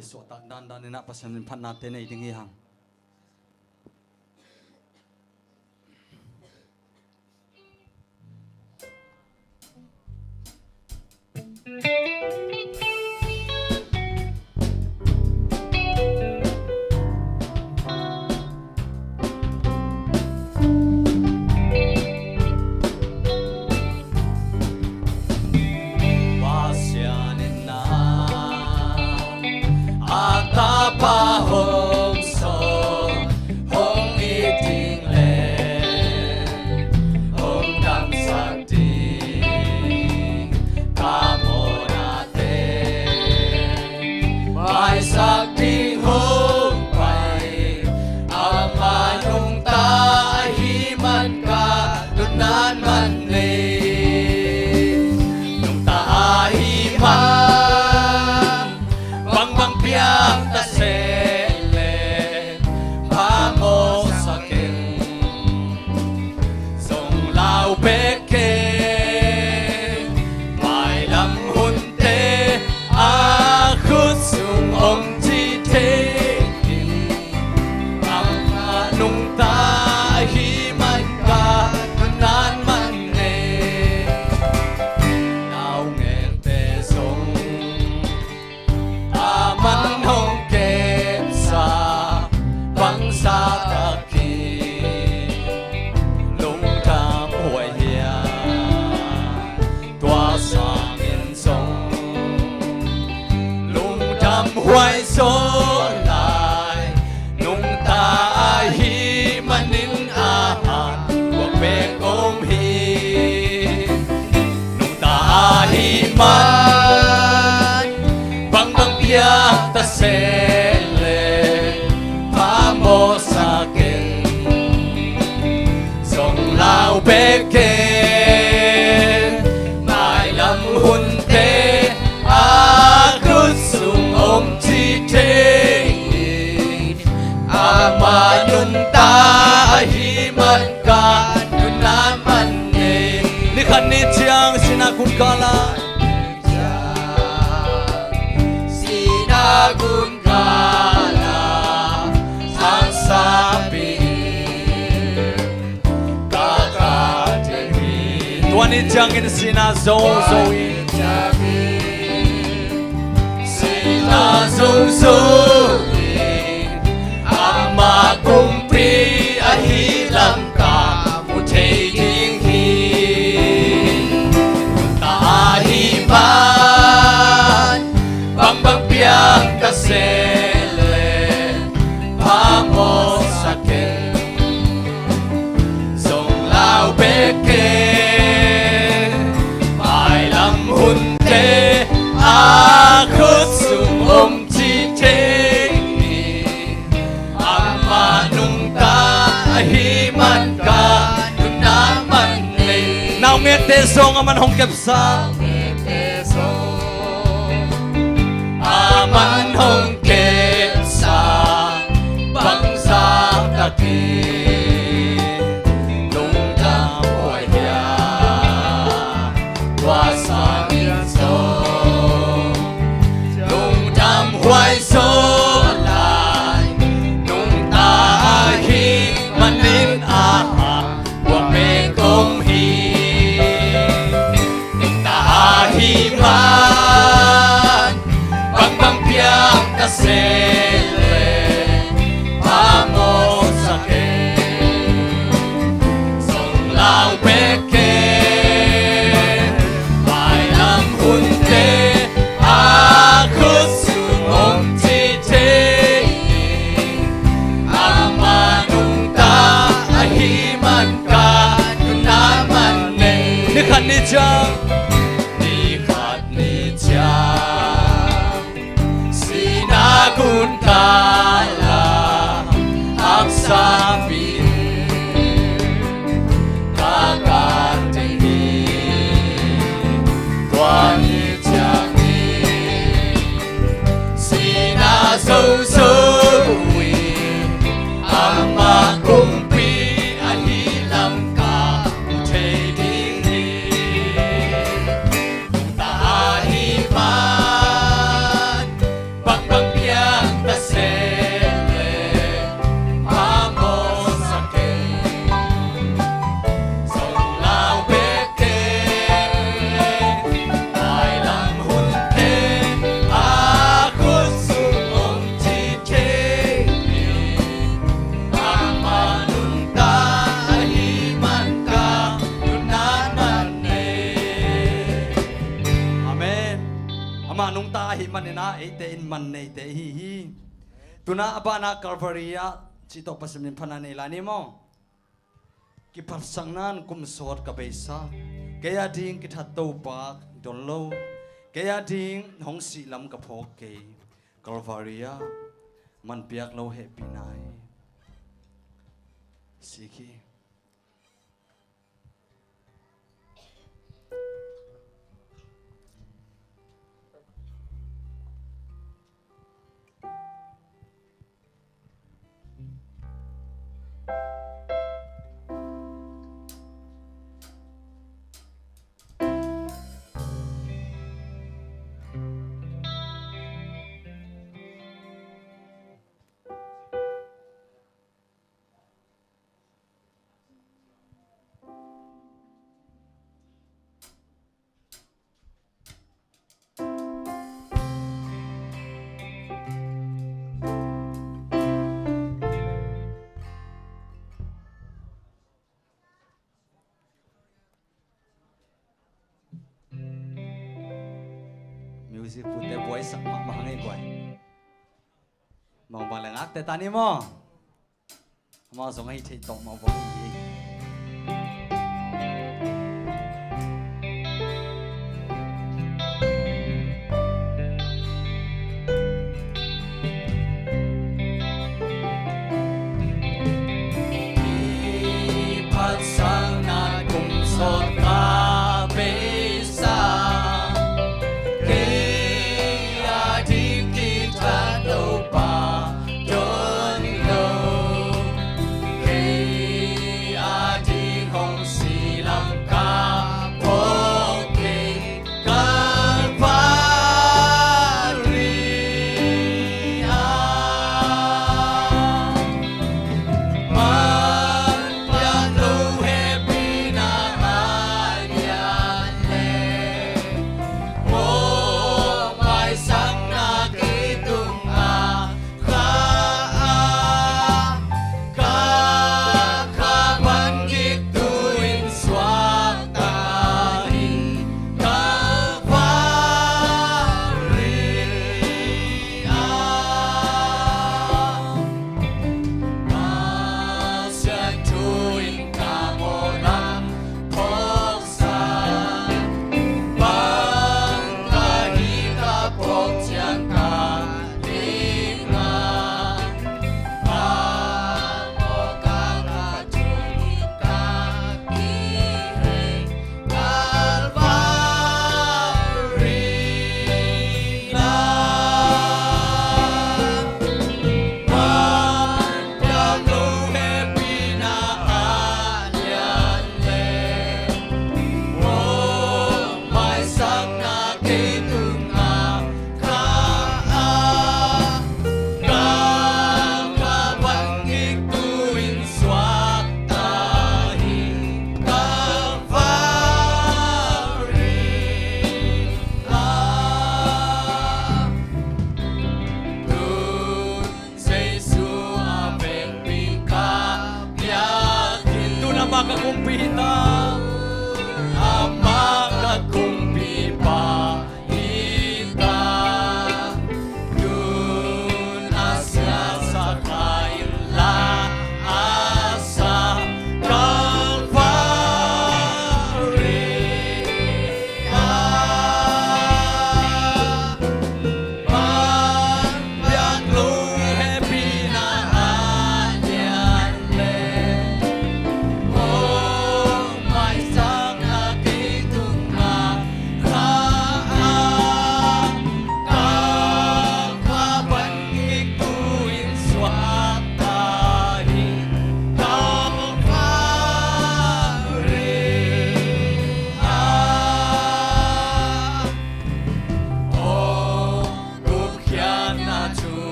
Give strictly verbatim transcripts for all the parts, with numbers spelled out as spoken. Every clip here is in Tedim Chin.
I suahtak dandan in ah Pasian min phatnate nei ding hi hang. Pasian in ah a Tapa hong sawl, hong it ding le hong damsak ding, ka mawhnate maisak ding hong pai, ama nungta ahih man ka lungdam man nei. Nungta ahih man bangbang piang ta seh leh phamawhsa keng. Zong lau bek keng, mailam hunte a khut sung om ci thei ding. Ama nungta ahih man ka lungdam man nei. Naungekte zong aman hong kepsa bangzah takin lungdam huai hiam? Tua sangin zong lungdam huai zaw lai. Nungta ahih manin a hat guak bek om hi. Nungta ahih man bangbang piang ta seh leh phamawhsa keng. Zong lau bek keng, mailam hunte a khut sung om ci thei ding. Ama nungta ahih man ka lungdam man nei. Ni khat ni ciang sinagun kala, sinagun kala haksa pi ka kah teng hi. Tua ni ciangin sina zozo in, sina zozo in ama kumpi ahih lam ka mu thei ding hi. Nungta ahih man bangbang piang ta seh leh phamawhsa keng. Zong lau bek keng, mailam hunte a khut sung om ci thei ding. Ama nungta ahih man ka lungdam man nei. Naungekte zong aman hong kepsa, naungekte zong aman hong kepsa bangzah takin lungdam huai hiam? Tua sangin zong lungdam huai zaw lai. Nungta ahih manin a hat guak bek om hi. Nungta ahih man bangbang piang ta seh leh phamawhsa keng. Zong lau bek keng, mailam hunte a khut sung om ci thei ding. Ama nungta ahih man ka lungdam man nei. Ni khat ni ciang, ni khat ni ciang sinagun kala haksa pi ka kah teng hi. Tua ni ciangin sina zozo in ama kumpi ahih lam ka mu thei ding hi. Nungta ahih man Hong ta ahih manin ah eite in man neite ihi hi. Tu-in ah a banah Calvary ah cih tawh Pasian min phatna nei lai ni maw? Kiphatsakna in kum sawt ka beisa, kei a ding kithat Topa don lo, kei a ding hong sih lam ka phawk kei, Calvary ah man piak lo hehpihna hi. Sik hi. Music pute buaisak mahmah hang ei guai. Mawng bang le ngakte ta ni maw? Amau zong ahi theih tawh mah bawk hi. Phatsakna kum sawt ka beisa, kei a ding kithat Topa don lo, kei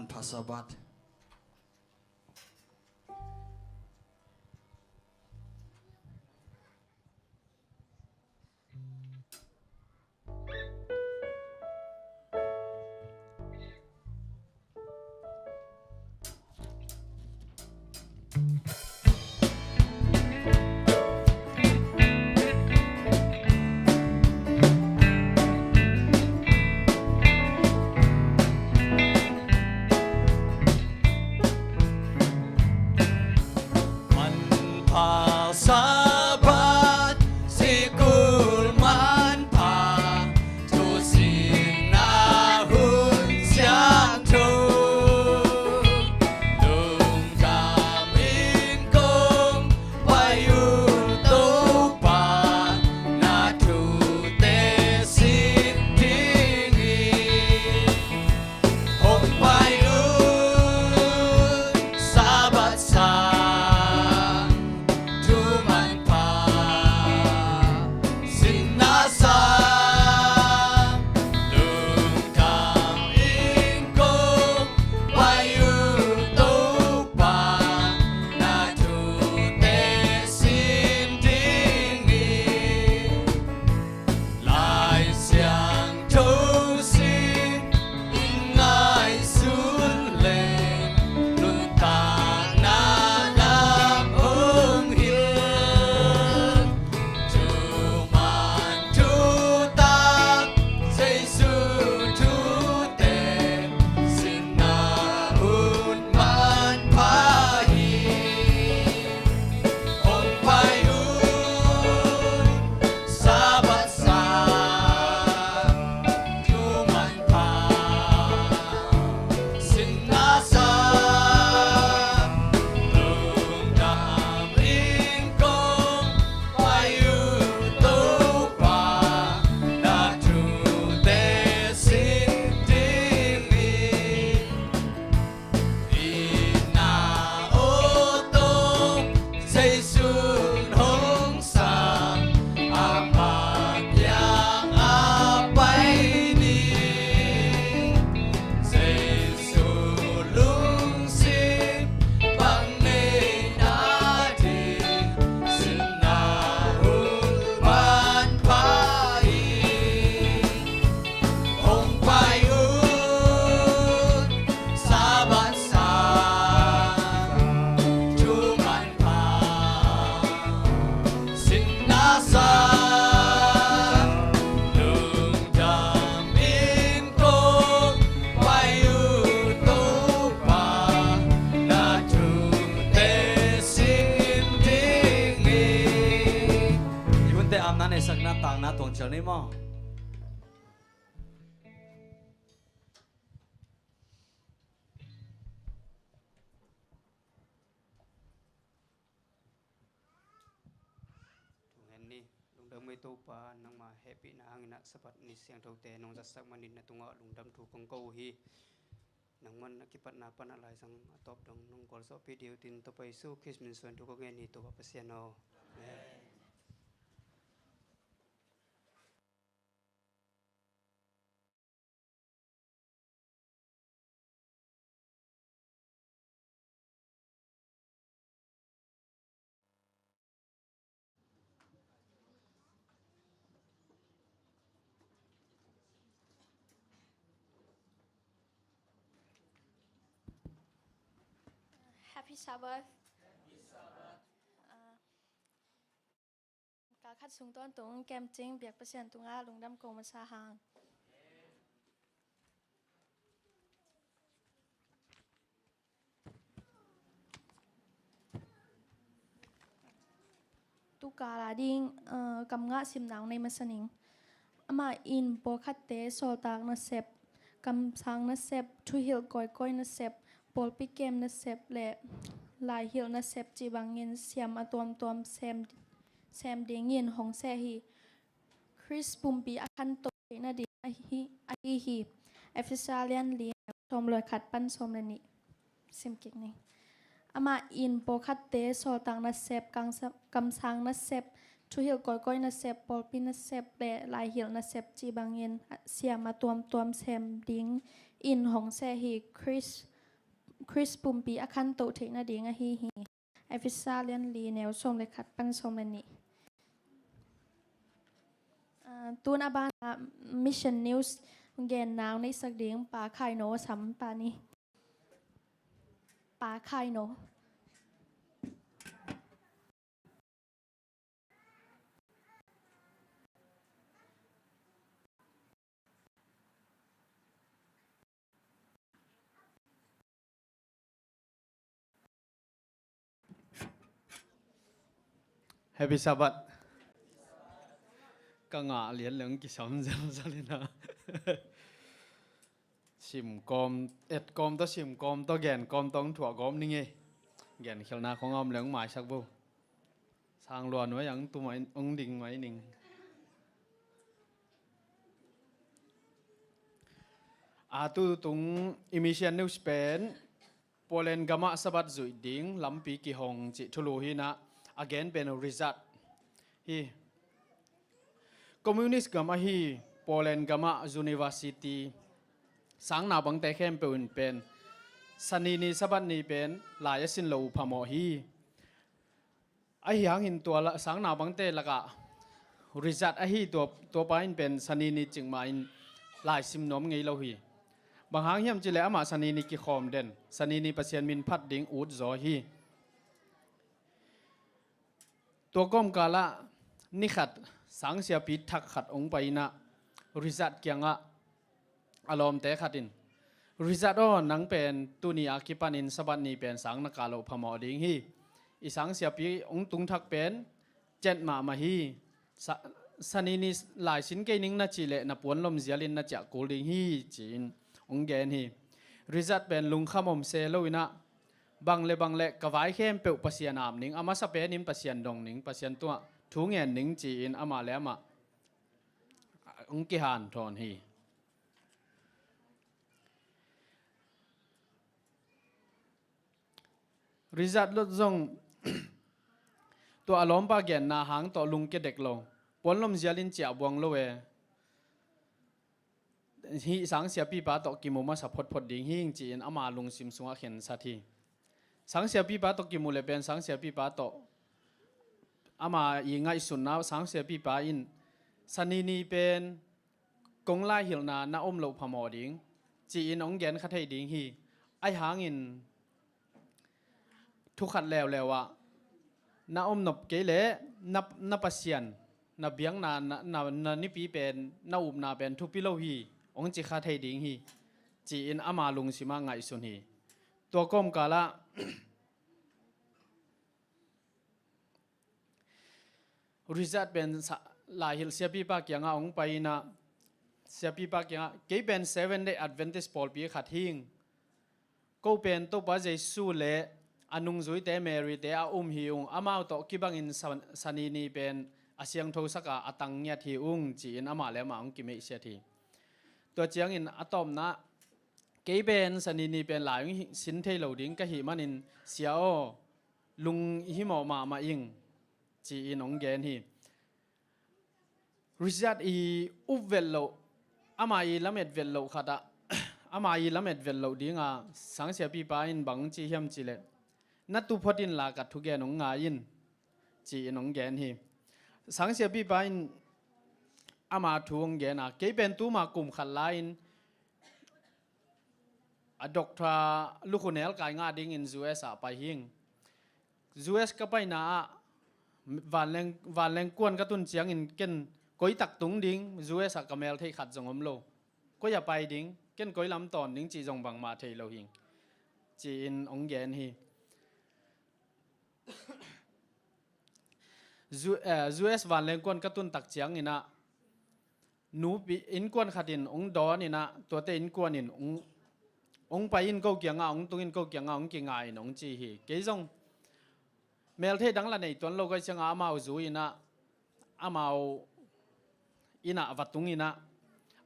Manpha Sabbath. Manpha Sabbath, sikul manpha, thusinna hun siangtho, lungdam in kong pai uh Topa, na thute sin dingin. Hong pai un Sabbath sang, thu manpha, sinna sang, lungdam in kong pai uh Topa, na thute sin dingin. Lai Siangtho sin in ngaihsun leng, nuntakna lam hong hilh. Thuman thutak Jesu thute, sinna hun manpha hi. Hong pai un Sabbath sang, thu manpha, sinna sang, lungdam in kong pai uh Topa, na thute sin dingin. Inn ah aw tawng Jesu'n hong sam, amah kiang ah pai ni. Jesu lungsim bang nei na ding, sinna hun manpha hi. Hong pai un Sabbath sang, thu manpha, sinna sang, lungdam in kong pai uh Topa, na thute sin dingin. I hunte amna neisakna takna tuang cial ni maw? Thungen ni. Lungdam ngei Topa, nangma hehpihna hangin ah Sabbath ni siangthote nong zatsak manin na tungah lungdam thu kong ko uh hi. Nangman a kipatna pan a laizang a tawp dong nong gualzawhpih ding uh tin Topa Jesu Khrist min suang thu kong ngen hi, Topa Pasian aw. Amen. Happy Sabbath. Kal khat sung tawntung kem cing, biak Pasian tungah lungdam ko masa hang. Tukal a ding, eh, kam ngah simna hong nei masa ning. Amah in pawlkhatte sawltak nasep, kamsang nasep, thuhilh kawikawi nasep, pawlpi kem nasep le laihilh nasep cih bangin siam a tuamtuam sem, sem dingin hong seh hi. Khrist pumpi a khanto theih nading ahi, ahi hi. Efesa lian li, sawm le khat pan sawm le nih. Sim kik ni. Amah in pawlkhatte sawltak nasep, kamsa-, kamsang nasep, thuhilh kawikawi nasep, pawlpi nasep le laihilh nasep cih bangin siam a tuamtuam sem dingin hong seh hi. Khrist Khrist pumpi a khantoh theih nading ahi hi. Efesa lian li neu sawm le khat pan sawm le nih. Ah, tun a banah Mission News genna hong neihsak ding Pa Khai No a sam ta ni. Pa Khai No. Happy Sabbath. Ka ngah lian leng kisam zelzel ina. Sim kawm, et kawm tawh, sim kawm tawh, gen kawm tawh hong thuah kawm ning ei. Genkhialhna khong a om leng maisak bo. Sang lua nuai ang tu mai, ong ding mai ning. A tu tung i Mission News pen Poland gamah Sabbath zuih ding lampi kihong cih thulu hi ina, a gen pen Ryszard hi. Communist gam ahi Poland gamah university sang naupangte khempeuh in pen Sani ni Sabbath ni pen lai a sin lo uh phamawh hi. Ahi hangin tua la, sang naupangte lakah Ryszard ahi tua, tua pa in pen Sani ni cikmah in lai sim nuam ngei lo hi. Bang hang hiam cih leh amah Sani ni kikhawm den, Sani ni Pasian min phat ding ut zaw hi. Tua kawmkal ah ni khat sang siapi thak khat ong pai ina, Ryszard kiangah a lawmte khat in, "Ryszard aw, nang pen tuni a kipanin Sabbath ni pen sang na kah loh phamawh ding hi. I sang siapi ong tung thak pen cet mahmah hi. Sa, Sani ni lai sin kei ning na cih leh na puan lom zialin na ciah kul ding hi," ci-in ong gen hi. Ryszard pen lungkham om se lo ina, "Bang le bang le ka vai khempeuh Pasian ap ning, a masa penin Pasian dong ning, Pasian tungah thu ngen ning," ci-in amah le amah ong kihanthawn hi. Ryszard lo zong tua a lawmpa genna hang tawh lungkia dek lo. "Puan lom zialin ciah buang lo e. Hih sang siapipa tawh kimu masa photphot ding hing," ci-in ama lungsim sungah khensat hi. Sang siapipa tawh kimu le pen sang siapipa tawh ama i ngaihsunna, sang siapipa in, "Sani ni pen kong laihilhna na om loh phamawh ding," ci-in ong gen kha thei ding hi. Ahi hangin thu khat leuleu ah na om nop kei leh na, na Pasian, na biakna, na, na, na nipi pen, na upna pen thupi lo hi, ong ci kha thei ding hi, ci-in ama lungsimah ngaihsun hi. Tua kawmkal ah Ryszard pen sa, laihilh siapipa kiangah ong pai ina, siapipa kiangah, "Kei pen Seventh Day Adventist pawlpi khat hing. Ko pen Topa Jesu le a nungzuite Mary te a um hi ung, amau tawh kibangin sa, Sani ni pen a siangtho saka a tang ngiat hi ung," ci-in amah le amah ong kimeihsiat hi. Tua ciangin a tawpna, "Kei pen Sani ni pen lai ong hi, sin thei lo ding ka hih manin, Sia aw, lunghimawh mahmah ing," ci-in ong gen hi. Ryszard i up velh loh, ama i lamet velh loh khatah, ama i lamet velh loh dinga sang siapipa in bang ci hiam cih leh, "Na tu phot inla ka thugen ong ngai in," ci-in ong gen hi. Sang siapipa in ama thu ong gen a, "Kei pen tuma kum khat lai-in a doctor lukhu nel kai ngah dingin U S ah pai hing. U S ka paina ah vanleng, vanleng kuan ka tun ciangin ken koi tak tung ding, U S ah ka mel theih khat zong om lo. Koi ah pai ding, ken koi lam tawn ding cih zong bangmah thei lo hing," ci-in ong gen hi. U-, eh, U S vanleng kuan ka tun tak ciangin ah, nupi innkuan khat in ong dawn ina, tuate innkuan in ong, "Ong pai in ko kiangah, ong tung in ko kiangah, ong kingai in," ong ci hi. Kei zong mel theih dang la nei tuan lo ka hih ciangah amau zui ina, amau inn ah va tung ina,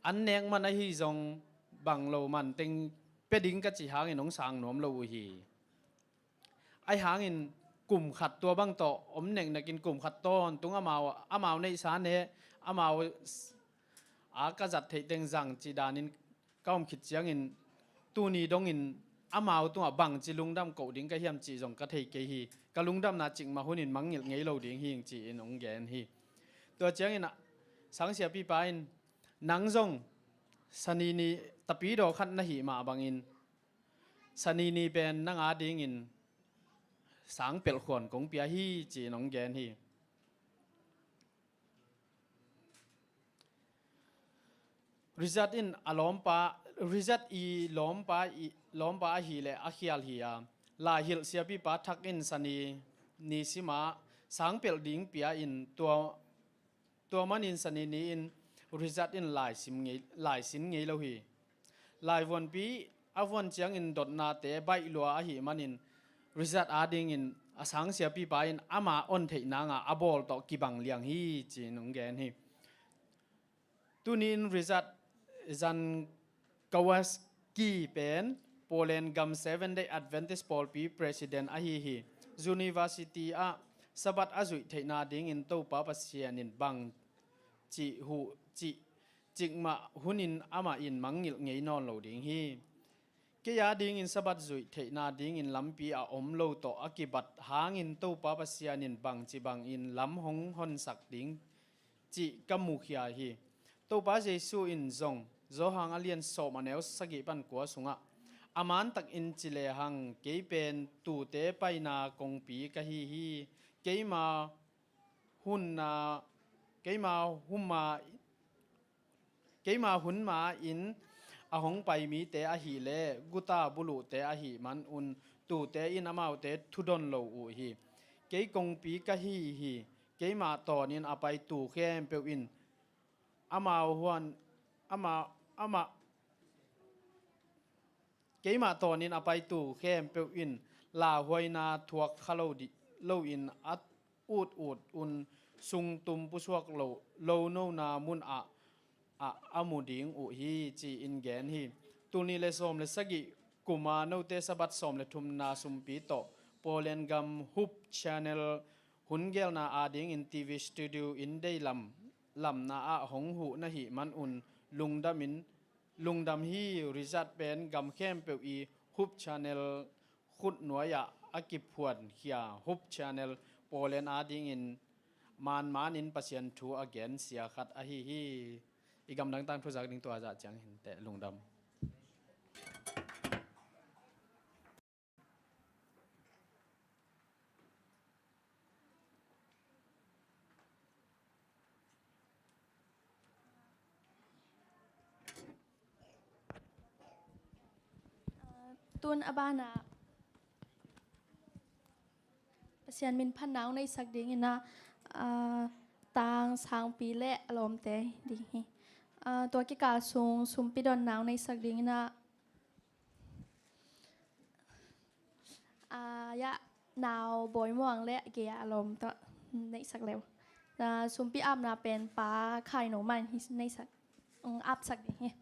an nek man ahi zong bang lo man teng pia ding ka cih hangin ong sang nuam lo uh hi. Ahi hangin kum khat tua bang tawh om neknekin kum khat tawntung amau, amau neihsa ne, amau s-, a ka zat theih teng zang cih danin ka om khit ciangin tuni dongin amau tungah bangci lungdam koh ding ka hiam cih zong ka thei kei hi. Ka lungdamna cikmah hunin mangngilh ngei lo ding hi ing ci-in hong gen hi. Tua ciangin a, sang siapipa in, nang zong sanini tapidaw khat na hih mah bangin, sanini pen nang adingin sang pelh khuan kong pia hi ci-in hong gen hi. Richard in a lawmpa, Richard i lawmpa, i lawmpa ahih leh a khial hi a, laihilh siapipa thak in sanini sima sang pelh ding pia in tua Tua manin sanini in Richard in laisim ngei, laisin ngei lo hi. Laivuanpi a vuan ciangin dotnate baih lua ahih manin Richard adingin a sang siapipa in ama on theih nanga a bawl tawh kibang liang hi ci-in hong gen hi. Tuni in Richard Jan Kowalski pen Poland gam Seventh Day Adventist pawlpi president ahi hi. University ah Sabbath a zuih theihna dingin Topa Pasian in bang cih huh cih cikmah hunin amah in mangngilh ngei nawn lo ding hi. Kei adingin Sabbath zuih theihna dingin lampi a om lo tawh a kibat hangin Topa Pasian in bangci bangin lam hong honsak ding cih ka mukhia hi. Topa Jesu in zong Johan a lian sawm a neu sagih pan kua sungah a mantakin ci lehang kei pen tuute paina kongpi ka hi hi. Keima hunna, keima huma, keima hun ma-in a hong pai mite ahih leh guta buluhte ahih manun tuute in amaute thudon lo uh hi. Kei kongpi ka hi hi. Keimah tawnin a pai tu khempeuh in amau huan, ama, ama, keimah tawnin a pai tu khempeuh in lauhuaina thuak kha lo dih, loin a ut ut un sungtum pusuak lo, lo nona mun ah, ah, a mu ding uh hi ci-in gen hi. Tul nih le sawm le sagih kuma note Sabbath sawm le thumna sumpi tawh Poland gam Hope Channel hun gelna adingin T V studio in deilam lamna ah hong huh na hih manun lungdamin, lungdam hi. Richard pen gam khempeuh i Hope Channel khutnuai-ah a kiphuankhia Hope Channel Poland adingin manmanin Pasian thu a gensia khat ahi hi. I gamdang tangthu zak ding tua zah ciang hinteh lungdam. Tun a banah Pasian min phatna hong neihsak dingin ah, ah, Tang Sangpi le a lawmte ding hi. Ah, tua kikal sung sumpi donna hong neihsak dingin ah, ah, ya, Nau Bawi Muang le gei a lawm tawh neihsak leu. Ah, sumpi apna pen Pa Khai No Man hi neihsak, um, apsak ding hi.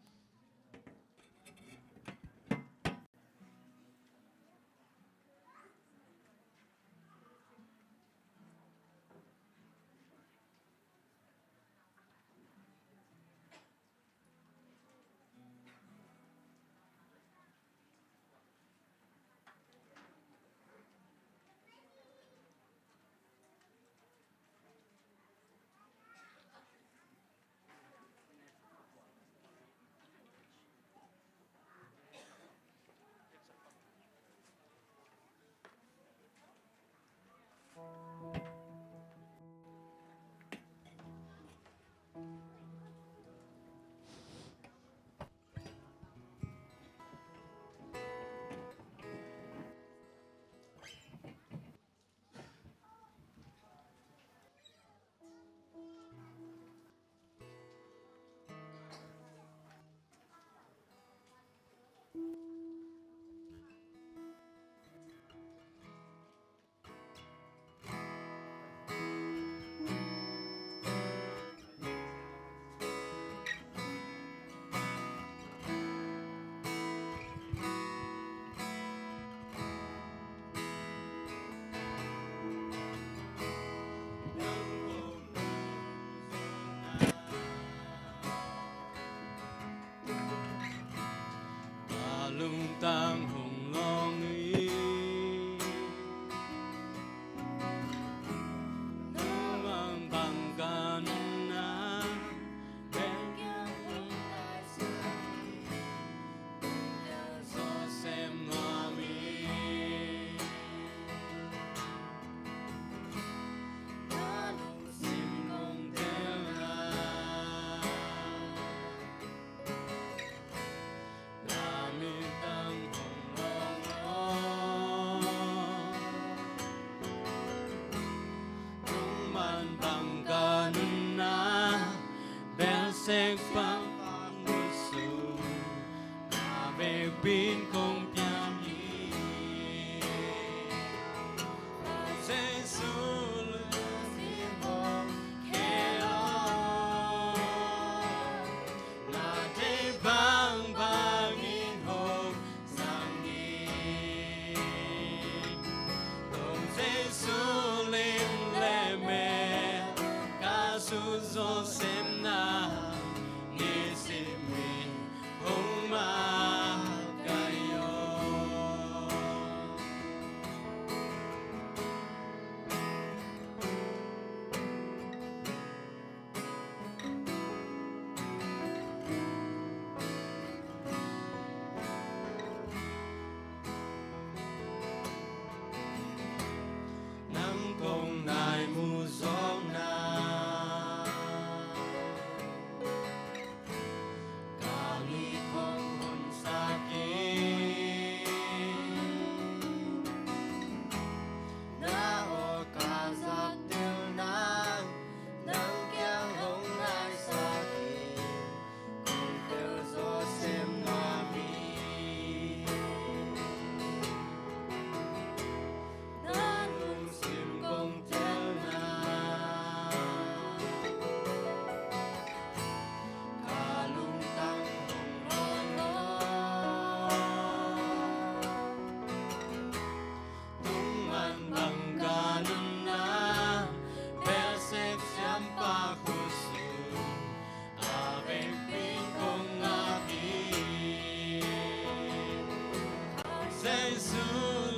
Jesu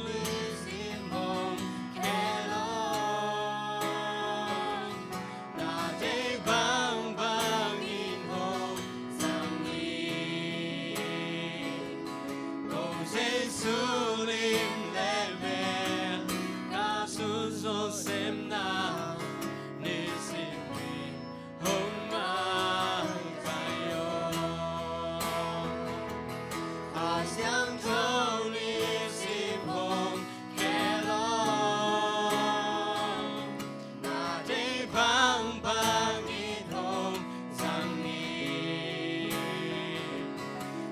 lim sim hong khel aw. Na deih bangbang in hong zang hi. Ko Jesu lim le mel ka sunzawh semna, nisim in hong makaih aw. Kha Siangtho nisim hong khel aw. Na deih bangbang in hong zang hi.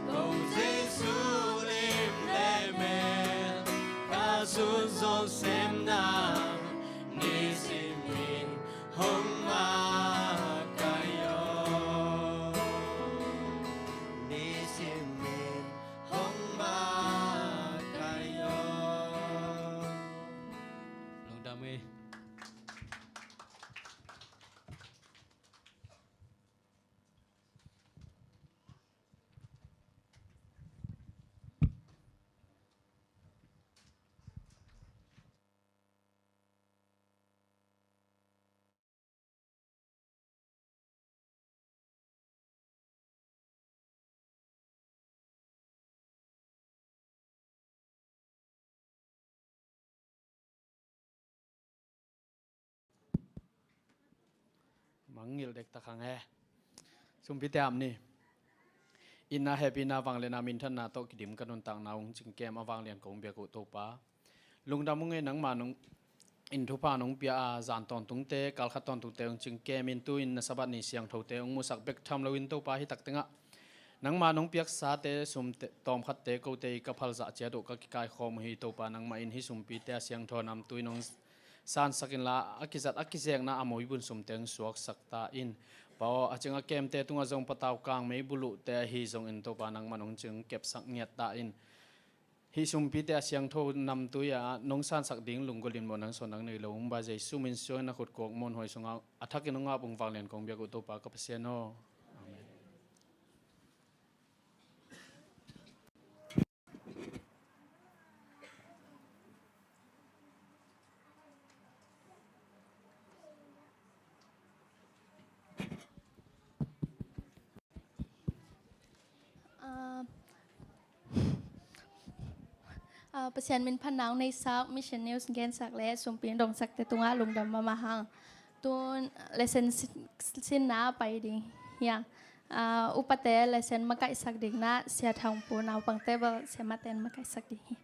Ko Jesu lim le mel ka sunzawh semna, nisim in hong makaih aw. Nisim in hong makaih aw. Lungdam hi. Mangngilh dektak hang e. Sumpite ap ni. Itna, hehpihna, vangliatna, minthanna tawh kidim ka nuntakna hong cingkem a vanglian kong biak uh Topa, lungdam ung ei. Nangma nong in thupha nong pia a, zan tawntungte, kalkhat tawntungte hong cingkem in, tu-in na Sabbath ni siangthote hong musak bek tham loin Topa, hih tak tengah nangma nong piaksate, sumte, tawmkhatte kote i ka phalzah ciat uh, ka kikaikhawm uh hi Topa. Nangmah in hih sumpite a siangtho namtui nong sansak inla, a kizat a kizekna a moibun sumte hong suaksak ta in. Pa aw, a cing a kemte tungah zong patau kang meibuluhte ahi zongin Topa, nangmah nong cing kepsak ngiat ta in. Hih sumpite a siangtho namtui ah nong sansak ding lunggulh in mawhna sawnna nei lo ung ba, Jesu min suangin na khut kuak muanhuai sungah a thakin hong ap ung, vanglian kong biak uh Topa ka Pasian aw. Amen. Ah, ah, Pasian min phatna hong neisak, Mission News gensak le sumpi hong dongsakte tungah lungdam mahmah hang. Tun lesson sin, sinna pai ding hi hang. Ah, upate lesson makaihsak ding na Sia Thang Pu, naupangte bel Sia Maten makaihsak ding hi.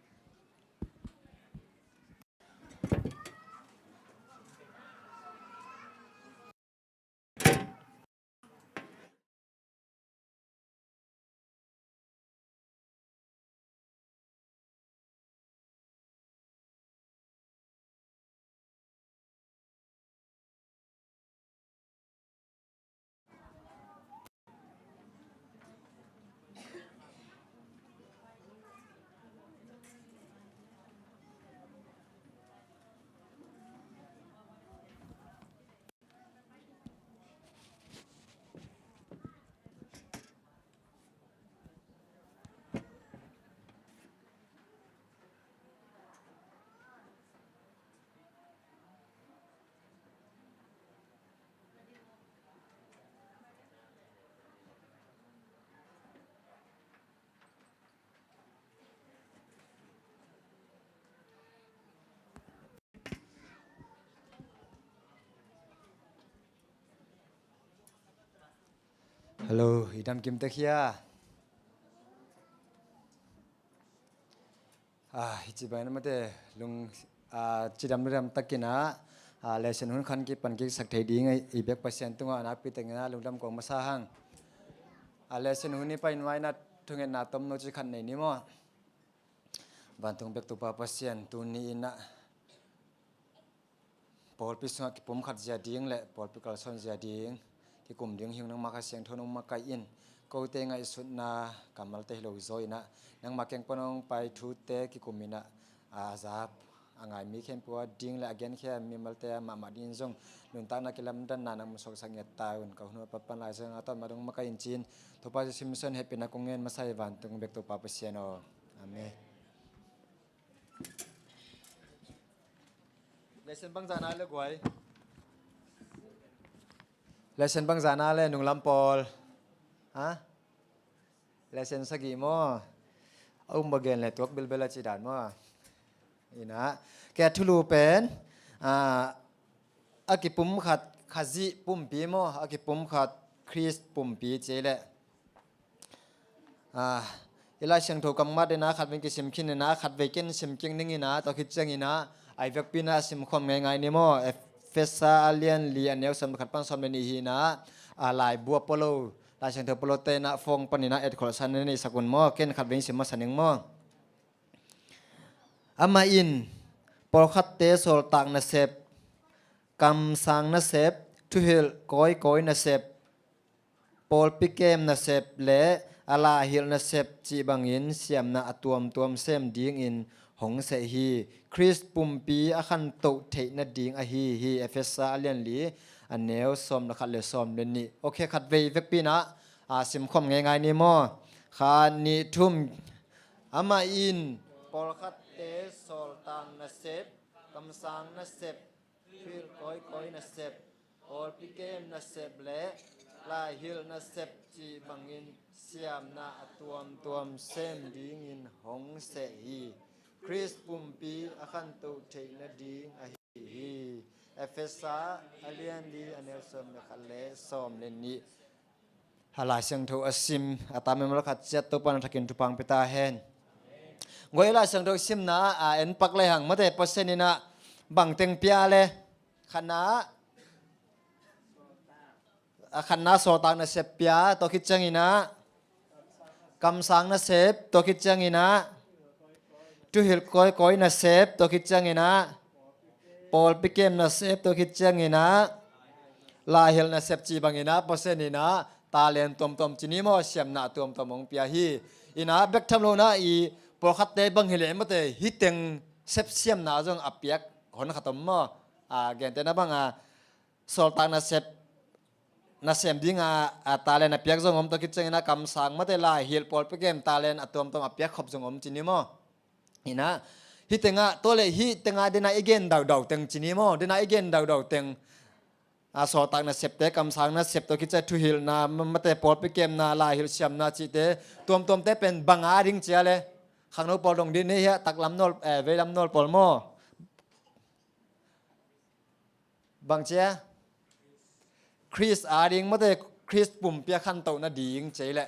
Hello, i dam kim tek hia? Ah, hi ci bangin amate lung, ah, cidam ludam takin ah, ah, lesson hun khat kipan kiksak thei ding i, i biak Pasian tungah nakpi takin ah lungdam kong masa hang. Ah, lesson hun i paina ah thungetna tomno ci khat nei ni maw? Vantung biak Topa Pasian, tuni in ah pawlpi sungah kipumkhat zia ding le pawlpi kalsuan zia ding kikum ding hi ung. Nangmah Kha Siangtho nong makaih in, kote ngaihsutna kammalte hi lo zaw in ah nangmah kiang pan hong pai thute kikum in ah, a zap a ngai mi khempeuh a ding le a genkhia mimalte a mahmah dingin zong nuntakna kilamdanna nang hong suaksak ngiat ta un. Ka hun a pat pan Lai Siangtho a tawh ma dong makaih in ci-in Topa Jesu min suangin hehpihna kong ngen masa hi, vantung biak Topa Pasian aw. Amen. Lesson bangzah na le guai. Lesson bangzah na le nunglam pawl. Ha? Lesson sagih maw? A um ba gen le tuak bilbel a ci dan maw? Ina. Kei a thulu pen, ah, a kipumkhat Khazih pumpi maw? A kipumkhat Khrist pumpi ci le. Ah, i Lai Siangtho kammal dena khatvei kisim khin ina, khatvei ken sim kik ning ina, tua khit ciang ina, a i vekpi ina sim khawm ngeingai ni maw? Efesa a lian li a neu sawm le khat pan sawm le nih hi ina, a laibu a pua lo, Lai Siangtho pua lo te ina phone pan ina etkholhsa na nei sak un maw? Ken khatvei sim masa ning maw? Amah in pawlkhatte sawltak nasep, kamsang nasep, thuhilh kawikawi nasep, pawlpi kem nasep le a laihilh nasep cih bangin siamna a tuamtuam sem dingin hong seh hi. Khrist pumpi a khantoh theih nading ahi hi. Efesa a lian li a neu sawm le khat le sawm le nih. Ok, khatvei vekpi ina, a, simkhawm ngeingai ni maw? Khat, nih, thum. Amah in pawlkhatte sawltak nasep, kamsang nasep, thuhilh kawikawi nasep, pawlpi kem nasep le laihilh nasep cih bangin siamna a tuamtuam sem dingin hong seh hi. Khrist pumpi a khantoh theih nading ahi hi. Efesa a lian li a neu sawm le khat le sawm le nih. A Lai Siangtho a sim a tam em lo khat ciat Topa na thakin thupha pia ta hen. Guai, Lai Siangtho simna a en pak le hang mate, Pasian ina bangteng pia le khatna, a khatna sawltak nasep pia, tua khit ciang ina kamsang nasep, tua khit ciang ina thuhilh kawikawi nasep, tua khit ciang ina pawlpi kem nasep, tua khit ciang ina laihilh nasep cih bang ina Pasian ina talent tuamtuam ci ni maw, siamna tuamtuam hong pia hi. Ina bek tham lo ina i pawlkhatte bang hi le mate, hih teng sep siamna zong a piak hon khat om maw? A, gentehna bang a sawltak nasep, nasem ding a, a talent a piak zong om, tua khit ciang ina kamsang mate, laihilh, pawlpi kem talent a tuamtuam a piak khop zong om ci ni maw? Ina, hih teng a, tua le hih teng a dena i gen daudau teng ci ni maw? Dena i gen daudau teng, a, sawltak nasepte, kamsang nasep, tua khit ciang thuhilhna, ma-, mate, pawlpi kemna, laihilh siamna cihte, tuamtuamte pen bang a ding cia le? Khangno pawl dong dih ni hia, taklam nawl, eh, veilam nawl pawl maw? Bang cia? Khrist a ding mate, Khrist pumpi a khantoh nading ci le.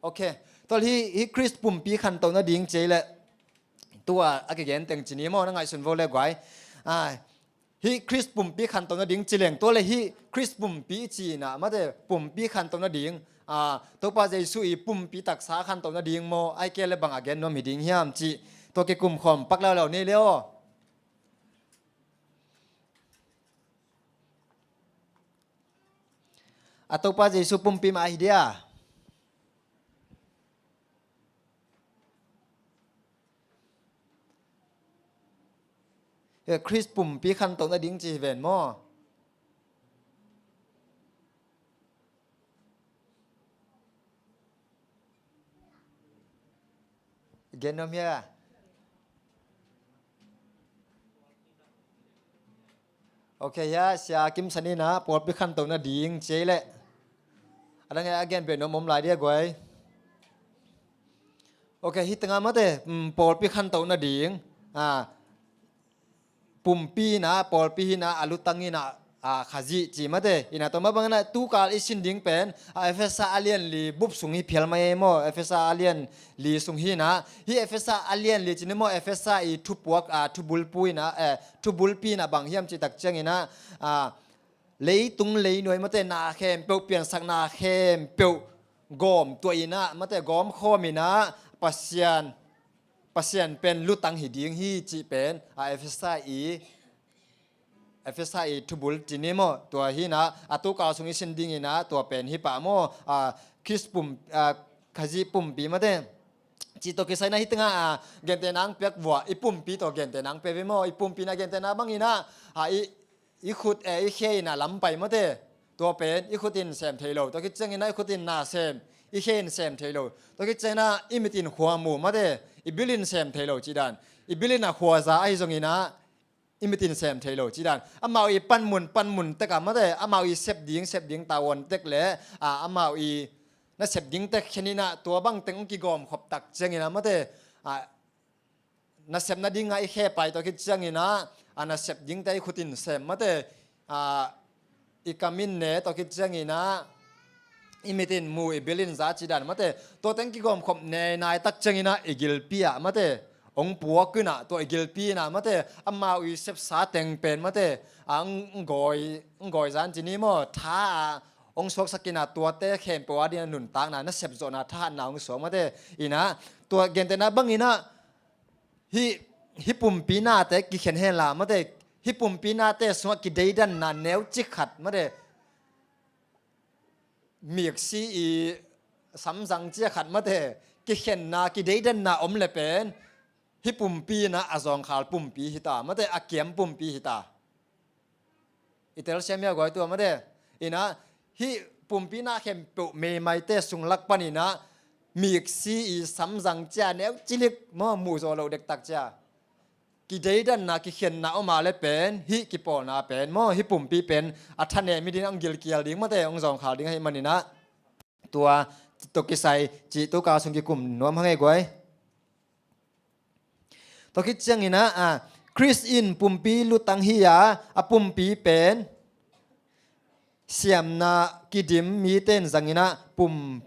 Ok. Tua le hih, hih Khrist pumpi khantoh nading ci le, tua a kigen teng ci ni maw, na ngaihsun vo le guai. A, hih Khrist pumpi khantoh nading ci leng, tua le hih Khrist pumpi ci ina mate, pumpi khantoh nading, a, Topa Jesu i pumpi taksa khantoh nading maw, ai ke le bang a gen nuam hi ding hiam cih tua kikum khawm pak leuleu ni le aw. A Topa Jesu pumpi mah ahi dia. Khrist pumpi khantoh nading ci hi ven maw? Gen nuam hia? Ok, hia, Sia Kim San ina pawlpi khantoh nading ci le. A dang a gen beh nuam om lai dia guai. Ok, hih teng a mate, mm, pawlpi khantoh nading. A, pumpi ina, pawlpi hi ina, a lutang ina, a, Khazih ci mate. Ina tua mah bang ina tukal i sin ding pen, a, Efesa a lian li bup sung hi phial mai ei maw, Efesa a lian li sung hi ina. Hih Efesa a lian li ci ni maw, Efesa i thupuak, a, thubulpu ina, eh, thubulpi ina bang hiam cih tak ciang ina, a, leitung leinuai mate na khempeuh, piansakna khempeuh gawm tuah ina mate, gawm khawm ina Pasian, Pasian pen lutang hi ding hi cih pen, a, Efesa i, Efesa i thubul ci ni maw, tua hi ina, a tukal sung i sin ding ina tua pen hi pah maw, a, Khrist pum, a, Khazih pumpi mate. Cih tawh kisai ina hih teng a, a, gentehna ang piak vua, i pumpi tawh gentehna ang pia ve maw, i pumpi ina gentehna bang ina, a, i, i khut, eh, i khe ina lam pai mate. Tua pen i khut in sem thei lo. Tua khit ciang ina i khut in na sem, i khe in sem thei lo. Tua khit ciang ina i mit in khua mu mate, i bil in sem thei lo cih dan. I bil ina khua za ahi zong ina, i mitin sem thei lo ci dan. Amau i panmun, panmun tek a mate, amau i sep ding, sep ding tavuan tek le, a, amau i na sep ding tek khen in ah tua bang teng hong kigawmkhop tak ciangin ah mate, a, na sep nading ah i khepai tawh khit ciangin ah, a, na sep dingte i khut in sem mate, a, i kam in ne tawh khit ciangin ah, i mit in mu, i bil in za ci dan mate. Tua teng kigawmkhop ne nai tak ciangin ah i gilpi ah mate, hong puak in ah, tua i gilpi in ah mate, amau i sepsa teng pen mate, a, hong, hong gawi, hong gawi zan ci ni maw, tha a hong suaksak in ah, tuate khempeuh a ding a nuntakna, na sep zawhna thahatna hong suak mate. In ah tua gentehna bangin ah, hih, hih pumpi nate kikhen hen la mate, hih pumpi nate sungah kideidanna neuci khat mate, miksi i samzang cia khat mate, kikhenna, kideidanna om le pen, hih pumpi in ah a zawngkhal pumpi hi ta mate, a kiam pumpi hi ta. I telsiam hia guai tua mate? In ah, hih pumpi na khempeuh meimaite sung lak panin ah, miksi i samzang cia neuci lik maw, muh zawh loh dektak cia, kideidanna, kikhenna om a le pen, hih kipawlna pen maw, hih pumpi pen a thanem hi ding, hong gilkial ding mate, hong zawngkhal ding ahih manin ah, tua tawh kisai cih tu ka sung kikum nuam hang ei guai. Tua khit ciangin ah, a, Khrist in pumpi lutang hi a, a pumpi pen siamna kidim mite in zangin ah pum,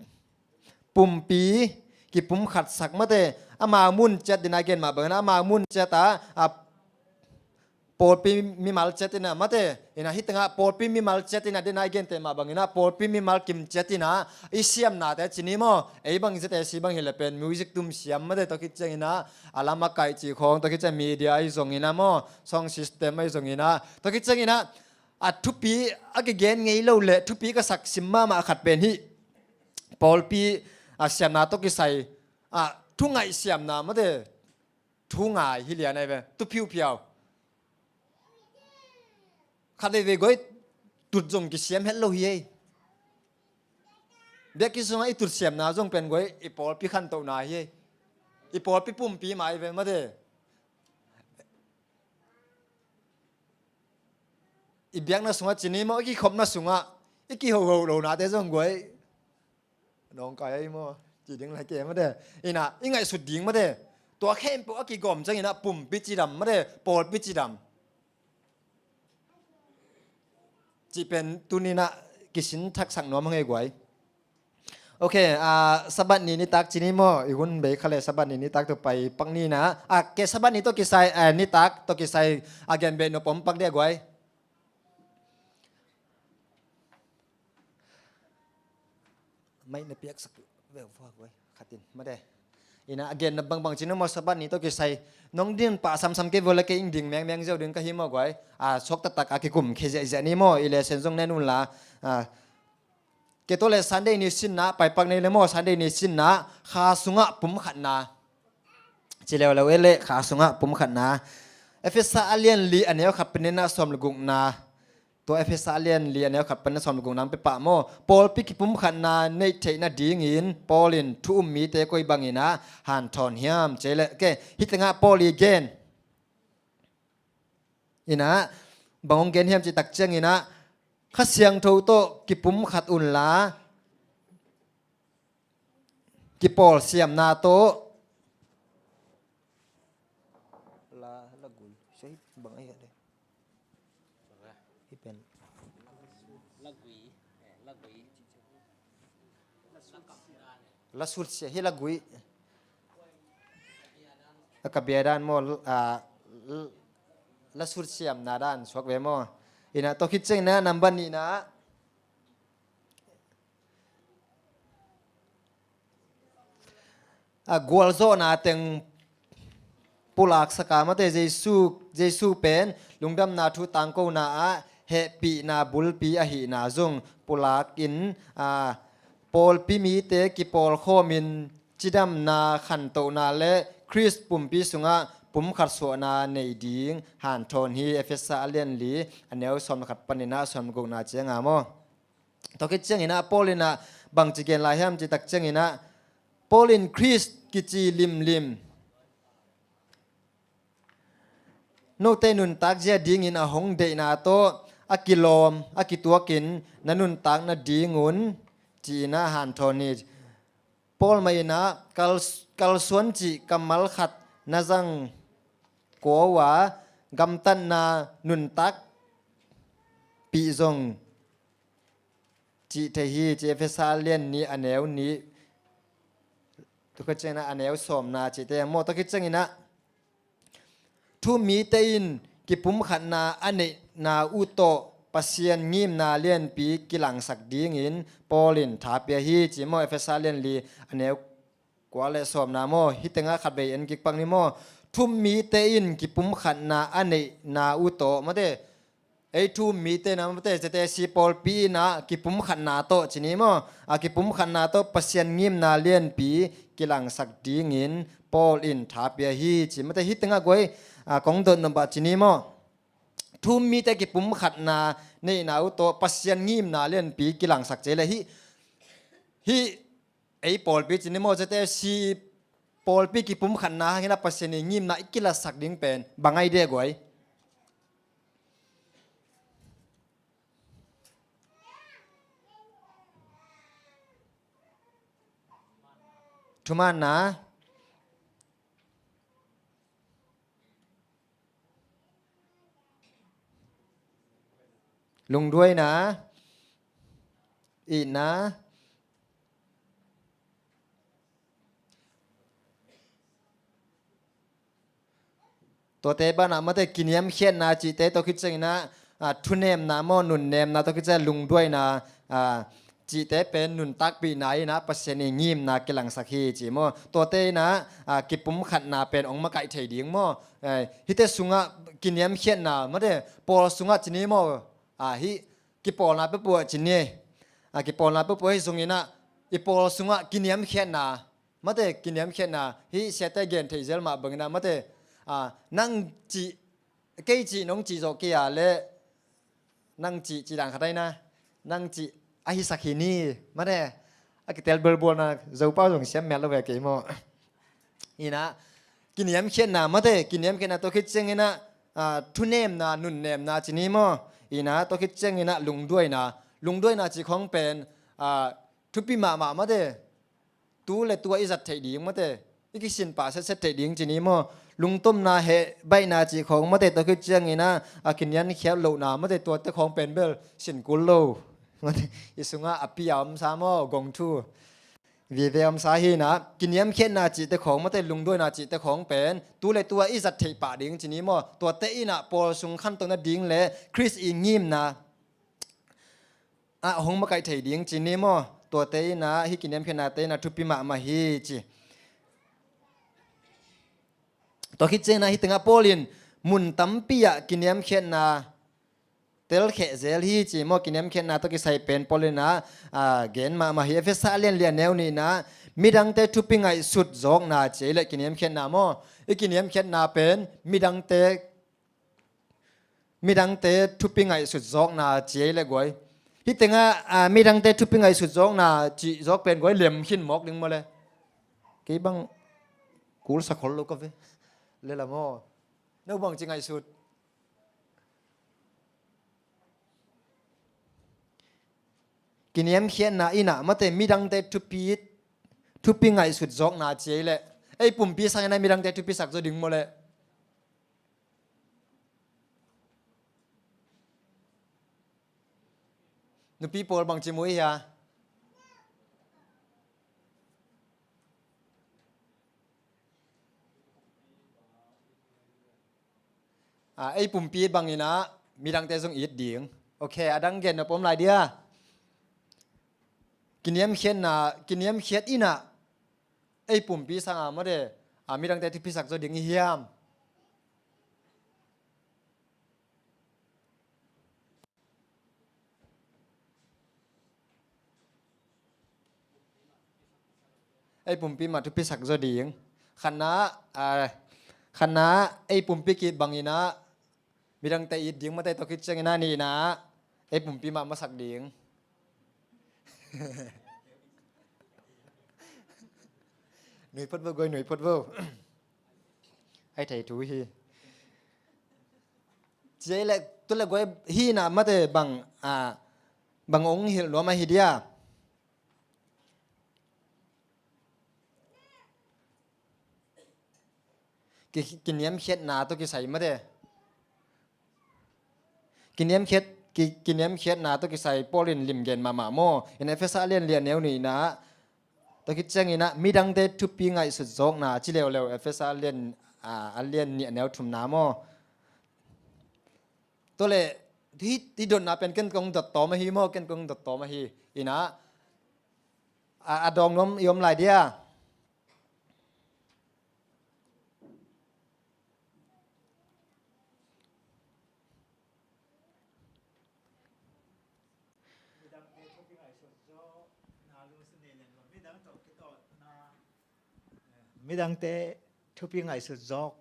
pumpi kipumkhatsak mate, ama mun ciat ding a gen mah bangin ah, ama mun ciat ah, a, pawlpi mimal ciat in ah mate, in ah hih tengah pawlpi mimal ciat in ah ding a i gente mah bangin ah, pawlpi mimal kim ciat in ah i siamnate ci ni maw, ei bang Z A C bang hi le pen music tum siam mate, tua khit ciangin ah a lam a kaih cih khawng, tua khit ciang media ahi zongin ah maw, sound system ahi zongin ah, tua khit ciangin ah, a, thupi a kigen ngei lo le thupi ka sak sim mahmah khat pen hih pawlpi, a, siamna tawh kisai, a, thungaih siamna mate, thu ngai hi lian ai ve, tu phiuphiau. Khat veivei guai tut zong kisiam het lo hi ei. Biakinn sungah i tut siamna zong pen guai i pawlpi khantohna hi ei. I pawlpi pumpi mai ve mate. I biakna sungah ci ni maw, i kikhopna sungah i kihoho lonate zong guai nawngkai ahi maw, ci ding lai ke mate. In ah i ngaihsut ding mate. Tua khempeuh a kigawm ciangin ah pumpi cidam mate, pawlpi cidam. Cih pen tuni in ah kisin thaksak nuam hang ei guai. Ok, a, Sabbath ni nitak ci ni maw, i hun bei kha le Sabbath ni nitak tawh pai pak ni in ah, a, ke Sabbath ni tawh kisai, a, nitak tawh kisai a gen beh nop om pak dia guai. Mai na piaksak veu vua guai khatin mate. In ah a genna bangbang ci ni maw, Sabbath ni tawh kisai nong ding pah samsam kei vua le kei ing ding mengmeng ziau ding ka hi maw guai. A, suak taktak a kikum khe ziahziah ni maw, i lesson zong nen un la. A, ke tawh le Sunday ni sinna pai pak nei le maw, Sunday ni sinna kha sungah pumkhatna. Ci leuleu e le kha sungah pumkhatna. Efesa a lian li a neu khat panin ah sawm le gukna. Tua Efesa a lian li a neu khat panin ah sawm le gukna hong pia pah maw. Pawlpi kipumkhatna neih theih nadingin Paul in thu um mite koi bangin ah hanthawn hiam ci le. Ok, hih tengah Paul i gen in ah bang hong gen hiam cih tak ciangin ah, Kha Siangtho tawh kipumkhat unla, kipawl siamna tawh la, la gui. Sia hi bang ai de. Hi pen. La sutsia hi la gui. A ka bia dan maw, a, la sutsiamna dan suak ve maw. In ah tawh khit ciangin ah number nihna. A gualzawhna teng pulaksak a mate, Jesu, Jesu pen lungdamna thu tangkona ah hehpihna bulpi ahihna zong pulakin, a, pawlpi mite kipawlkhawmin cidamna khantohna le Khrist pumpi sungah pumkhat suahna nei ding hanthawn hi. Efesa a lian li a neu sawm le khat panin ah sawm le gukna cianga maw. Tua khit ciangin ah Paul in ah bangci gen lai hiam cih tak ciangin ah, Paul in Khrist kici limlim, note nuntak zia dingin a hong deihna tawh a kilawm a kituakin na nuntak nadingun ci-in ah hanthawn hi. Paul mah in ah kal, kalsuan cih kammal khat na zang kua uh a, gamtatna nuntakpih zong cih thei hi ci. Efesa lian nih a neu nih, tua khit ciangin ah a neu sawmna cihte maw, tua khit ciangin ah thu-um mite in kipumkhatna a neihna uh tawh Pasian ngimna lianpi kilangsak dingin Paul in tha pia hi ci maw, Efesa lian li a neu kua le sawmna maw, hih tengah khatvei en kik pak ni maw. Thu-um mite in kipumkhatna a neihna uh tawh, mate, ei thu-um mite na, mate, Z C C pawlpi in ah kipumkhatna tawh ci ni maw, a kipumkhatna tawh Pasian ngimna lianpi kilangsak dingin Paul in tha pia hi ci, mate, hih tengah guai, a, kong dot nop ah ci ni maw. Thu-um mite kipumkhatna neihna uh tawh Pasian ngimna lianpi kilangsak ci le hih, hih ei pawlpi ci ni maw, Z C C pawlpi kipumkhatna hangin ah Pasian i ngimna i kilatsak ding pen bang ahi dia guai? Thumaanna, lungduaina, itna, tuate banah, mate, kiniamkhiatna cihte, tua khit ciangin ah, a, thunemna maw, nunnemna, tua khit ciang lungduaina, a, cihte pen nuntakpihna in ah Pasian i ngimna kilangsak hi ci maw. Tuate in ah, a, kipumkhatna pen hong makaih thei ding maw. Eh, hihte sungah kiniamkhiatna, mate, pawl sungah ci ni maw, a, hih kipawlna peuhpeuh ah ci ni. A, kipawlna peuhpeuh ahi zongin ah i pawl sungah kiniamkhiatna, mate, kiniamkhiatna, hih siate gen thei zel mah bangin ah, mate, a, nang cih, kei cih nong cih zawh kei a leh, nang cih, cih dan khat ahi na, nang cih ahi sak hi ni, mate, a kitel belbualna Zopau zong siam mial lo ve kei maw. In ah kiniamkhiatna, mate, kiniamkhiatna, tua khit ciangin ah, a, thunemna, nunnemna ci ni maw. In ah tua khit ciangin ah lungduaina, lungduaina cih khawng pen, a, thupi mahmah, mate, tu le tu ah i zat theih ding, mate, i kisin pah setset theih ding ci ni maw. Lungtomna, heh baihna cih khawng, mate, tua khit ciangin ah, a, kiniamkhiat lohna, mate, tuate khawng pen bel sin kul lo, mate, i sungah a pi a omsa maw, gong thu vive omsa hi in ah, kiniamkhiatna cihte khawng, mate, lungduaina cihte khawng pen tu le tu ah i zat theih pah ding ci ni maw. Tuate in ah pawl sung khanto nading le Khrist i ngimna ah hong makaih thei ding ci ni maw. Tuate in ah hih kiniamkhiatnate in ah thupi mahmah hi ci. Tua khit ciangin ah hih tengah Paul in mun tampi ah kiniamkhiatna telkheh zel hi ci maw. Kiniamkhiatna tawh kisai pen Paul in ah, a, gen mahmah hi. Efesa lian li a neu nihna, midangte thupi ngaihsut zawkna ci ei leh kiniamkhiatna maw. I kiniamkhiatna pen midangte, midangte thupi ngaihsut zawkna ci ei leh guai. Hih tengah, a, midangte thupi ngaihsut zawkna cih zawk pen guai lem khin mawk ding maw le. Kei bang kulsa khol lo ka ve. Le la maw. No bang ci ngaihsut. Kiniamkhiatna in ah, mate, midangte thupi, thupi ngaihsut zawkna ci ei leh, ei pumpi sangin ah midangte thupi sak zaw ding maw le. Nupi pawl bangci mu i hia? A, ei pumpi bangin ah midangte zong it ding. Ok, a dang gen nop om lai dia? Kiniamkhiatna, kiniamkhiat in ah ei pumpi sangah mate, a, midangte thupisak zaw ding i hiam? Ei pumpi mah thupisak zaw ding. Khatna, a, khatna ei pumpi kit bangin ah midangte it ding, mate, tua khit ciangin ah nihna ei pumpi mah masak ding. Nui phot vo, guai, nui phot vo. Ai thei thu hi. Tua le, tua le guai hi na mate bang, a, bang ong hilh nuam ahi dia. Ki, kiniamkhiatna tawh kisai mate. Kiniamkhiat, ki, kiniamkhiatna tawh kisai Paul in limgen mahmah maw. In Efesa a lian li a neu nihna tawh khit ciangin ah midangte thupi ngaihsut zawkna ci leuleu Efesa a lian, a, a lian nih a neu thumna maw. Tua le, hi, hi dotna pen ken kong dot tawm ahi maw, ken kong dot tawm ahi. Ina, a, a dawng nuam i om lai dia. Midangte thupi ngaihsut zawk,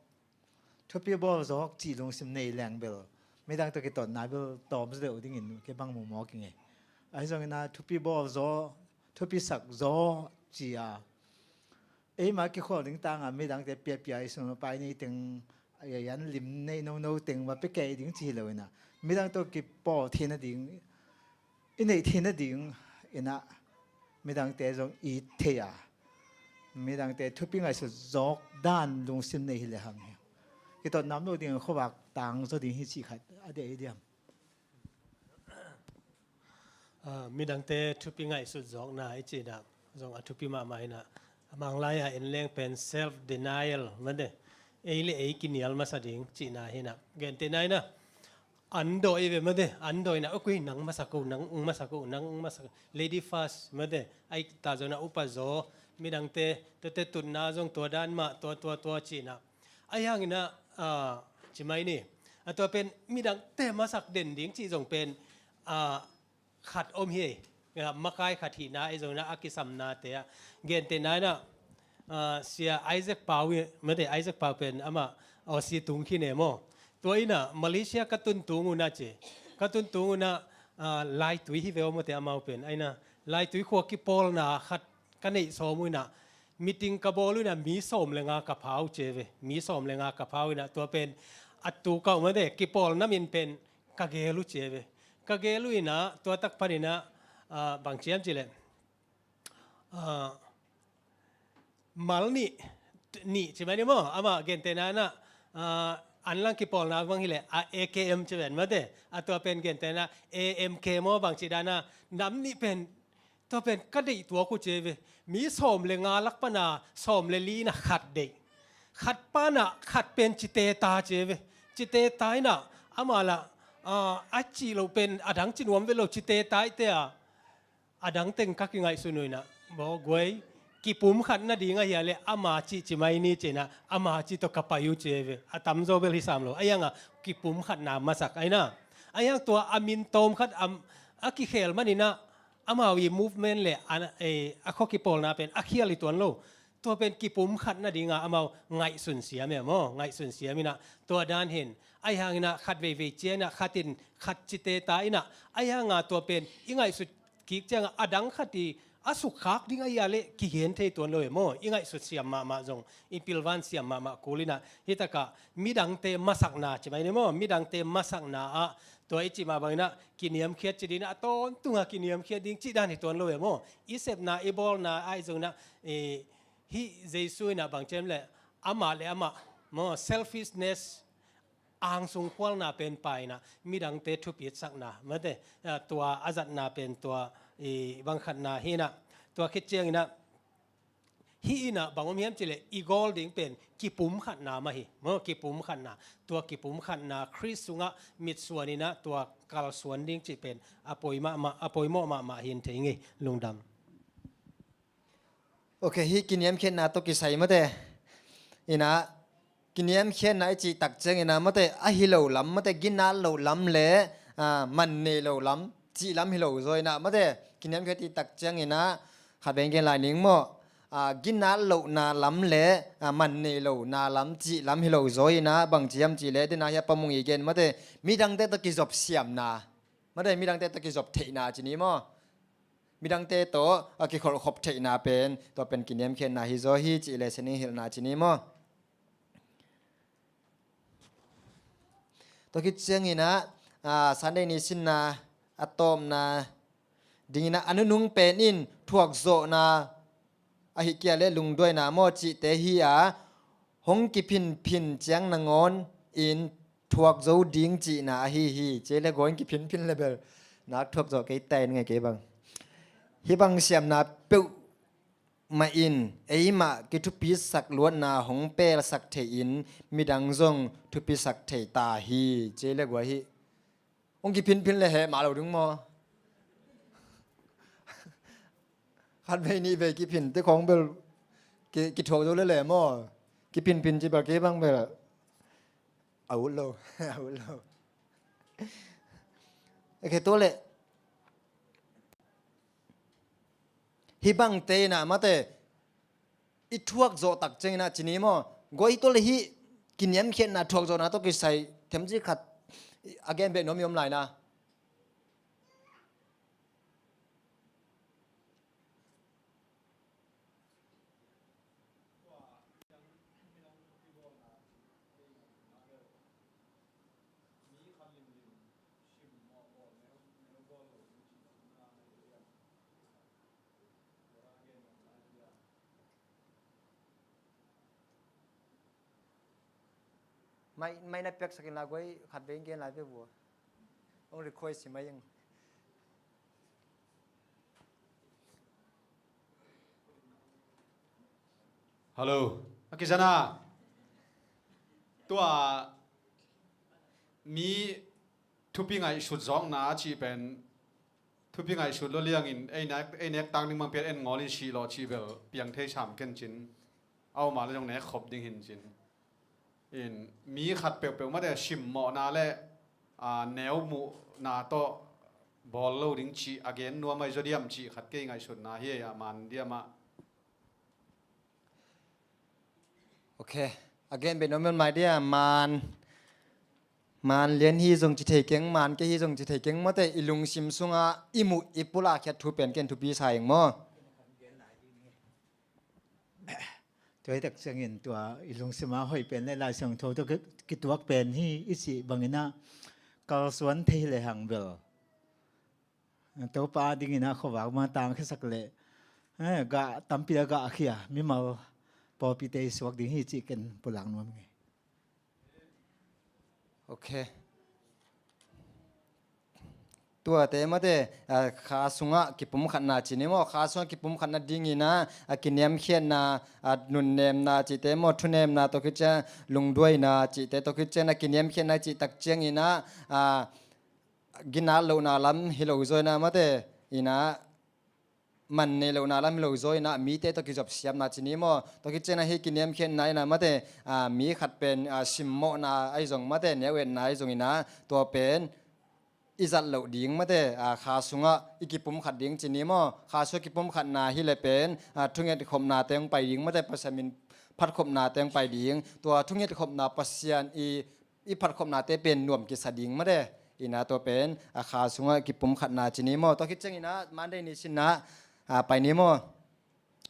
thupi bawl zawk cih lungsim nei leng bel midang tawh kitotna bel tawm zaw deuh dingin kei bang mu mawk ing ei. Ahi zongin ah thupi bawl zaw, thupi sak zaw ci a, eima kikhual ding tanga midangte piapia i sung a pai nei teng, a, an lim nei nono teng va pia kei ding ci hi lo ina, midang tawh kipawl thei nading, i neih theih nading ina midangte zong it thei a, midangte thupi ngaihsut zawk dan lungsim nei hi le hang hi. Kitot nam lo ding khuavak tang zaw ding hi cih khat a deih hi diam. A, midangte thupi ngaihsut zawkna i cih dah zong a thupi mahmah ina, a manglai a en leng pen self denial mate, ei le ei kinial masa ding cihna hi ina, gentehna ina, an dawi ve mate, an dawi na, "Ukui, nang masa ko, nang ung masa ko, nang ung masa ko." Lady first mate, ai ta zaw na upa zaw, midangte, tuate tutna zong tua dan mah, tua, tua, tua cihna. Ai hangin ah, a, ci mai ni. A tua pen midangte masak den ding cih zong pen, a, khat om hi. A, makai khat hihna, ei zong na a kisamnate ah. Gentehna ina, a, Sia Isaac Pau hi, mate Isaac Pau pen amah Aussie tung khin e maw. Tua ina Malaysia ka tun tung una ci. Ka tun tung una, a, laitui hi ve aw mate amau pen. Aina laitui khua kipawlna khat ka neih sawm uh ina, meeting ka bawl uh ina mi sawm le nga ka pha uh ci ve. Mi sawm le nga ka pha uh ina tua pen a tu ka uh mate kipawlna min pen ka gel uh ci ve. Ka gel uh ina tua tak pan ina, a, bang ci hiam cih leh, a, mal nih, nih ci mai ni maw, amah gentehna ina, a, an lang kipawlna bang hi leh, a, A K M ci ven mate, a tua pen gentehna A M K maw bang ci dan a, nam nih pen, tua pen ka deih tuak uh ci ve. Mi sawm le nga lak pana sawm le li ina khat deih. Khat pana khat pen ci teta ci ve. Ci teta ina, amah lah, a, a cih loh pen a dang ci nuam ve lo, ci teta i te a. A dang teng ka kingaihsun uh ina, baw guai, kipumkhat nading ahia leh ama cih ci mai ni ci ina, ama cih tawh ka pai uh ci ve. A tamzaw bel hi sam lo. Ahi hanga kipumkhatna masak aina. Ahi hang tua a min tawm khat a, a kikhel man ina, amau i movement le a, e, a khua kipawlna pen a khial hi tuan lo. Tua pen kipumkhat nadinga amau ngaihsun siam e maw, ngaihsun siam ina tua dan hin. Ahi hang ina khat veivei ciang ina khat in khat ci teta ina, ahi hanga tua pen i ngaihsut kik cianga a dang khat i a sukkhak ding ahia leh kigen thei tuan lo e maw. I ngaihsut siam mahmah zong, i pilvan siam mahmah kul ina, hi taka midangte masakna ci mai ni maw, midangte masakna ah tua i cih mah bang ina kiniamkhiat ci ding ina, a tawntunga kiniamkhiat ding cih dan hi tuan lo e maw. I sepna, i bawlna ah i zong ina, e, hih Jesu ina bang ci hiam leh, amah le amah maw, selfishness, angsung khualna pen pha ina, midangte thupitsakna mate, a, tua a zatna pen tua, i, bang khatna hi ina, tua khit ciang ina, hih ina bang om hiam cih leh i gawl ding pen kipumkhatna mah hi maw, kipumkhatna. Tua kipumkhatna Khrist sungah mitsuan ina tua kalsuan ding cih pen a poi mahmah, a poimawh mahmah hi in thei ing ei. Lungdam. Ok, hih kiniamkhiatna tawh kisai mate. Ina, kiniamkhiatna i cih tak ciang ina mate, a hi lo lam mate, ginat loh lam le, a, man nei lo lam cih lam hi lo zaw ina mate. Kiniamkhiat i tak ciang ina, khat beng gen lai ning maw. A, ginat lohna lam le, a, man nei lohna lam cih lam hi lo zaw ina, bang ci hiam cih leh, dena hi a pamung i gen mate, midangte tawh kizop siamna mate, midangte tawh kizop theihna ci ni maw. Midangte tawh a kikholhkhop theihna pen, tua pen kiniamkhiatna hi zaw hi cih leh, sining hilhna ci ni maw. Tua khit ciangin ah, ah, Sunday ni sinna a tawpna dingin ah a nunung pen in thuakzawhna ahi kia le lungduaina maw cihte hi a, hong kiphinphin ciang nangawn in thuak zo ding cihna ahi hi. Cia le gua in kiphinphin le bel nak thuak zawh kei ta in ngai kei bang. Hih bang siamna peuh mah in eimah kithupisak luatna hong pelsak thei in midang zong thupisak thei ta hi. Cia le gua hi. Hong kiphinphin le heh mah lo ding maw? Khat vei nih vei kiphin te khawng bel ki, kithuak zo le le maw? Kiphinphin ci bel kei bang bel a ut lo. A ut lo. Ok, tua le hih bangte in ah mate i thuak zawh tak ciangin ah ci ni maw? Gua hi tua le hih kiniamkhiatna thuak zawhna tawh kisai themcik khat a gen beh nuam i om lai na. Mai, mai na piaksak in la gua i khat vei in gen lai ve vua. Hong request hi mai ing. Hello. A kizana. Tua mi thupi ngaihsut zawkna a cih pen thupi ngaihsut lua liangin ei nek, ei nek tang ding bang pian en ngawl in sih lawh cih bel piang thei sam ken cin. A om a le zong nek khop ding hin cin. In mi khat peuhpeuh mate simmawhna le, aa, neu muhna tawh bawl lo ding cih a gen nuam ahi zaw diam cih khat kei ngaihsutna hi a man diam ah. Ok. A gen beh nuam mai dia man, man lian hi zong ci thei keng, man kei hi zong ci thei keng mate i lungsim sungah i muh i pulak khiat thu pen ken thupi sa ing maw? Tua hi tak ciangin tua i lungsim a hoih pen le Lai Siangtho tawh ki, kituak pen hi i cih bangin ah kalsuan thei le hang bel Topa dingin ah khuavak ma tangkhiasak le, eh, gah tampi a gahkhia mimal pawlpite i suak ding hi cih ken pulak nuam ngei. Ok. Tuate mate, a, kha sungah kipumkhatna ci ni maw? Kha sungah kipumkhatna dingin ah, a, kiniamkhiatna, a, nunnemna cihte maw? Thunemna tawh khit ciang lungduaina cihte tawh khit ciang a kiniamkhiatna cih tak ciangin ah, a, ginat lohna lam hi lo zaw in ah mate in ah man nei lohna lam hi lo zaw in ah mite tawh kizopsiamna ci ni maw? Tua khit ciang a hih kiniamkhiatna in ah mate, a, mi khat pen, a, simmawhna ahi zong mate, neu etna ahi zongin ah tua pen i zat loh ding mate, a, kha sungah i kipumkhat ding ci ni maw? Kha sungah kipumkhatna hi le pen, a, thungetkhopnate hong pai ding mate, Pasian min phatkhopnate hong pai ding. Tua thungetkhopna Pasian i i phatkhopnate pen nuam kisa ding mate. In ah tua pen, a, kha sungah kipumkhatna ci ni maw? Tua khit ciangin ah Monday ni sinna, a, pai ni maw?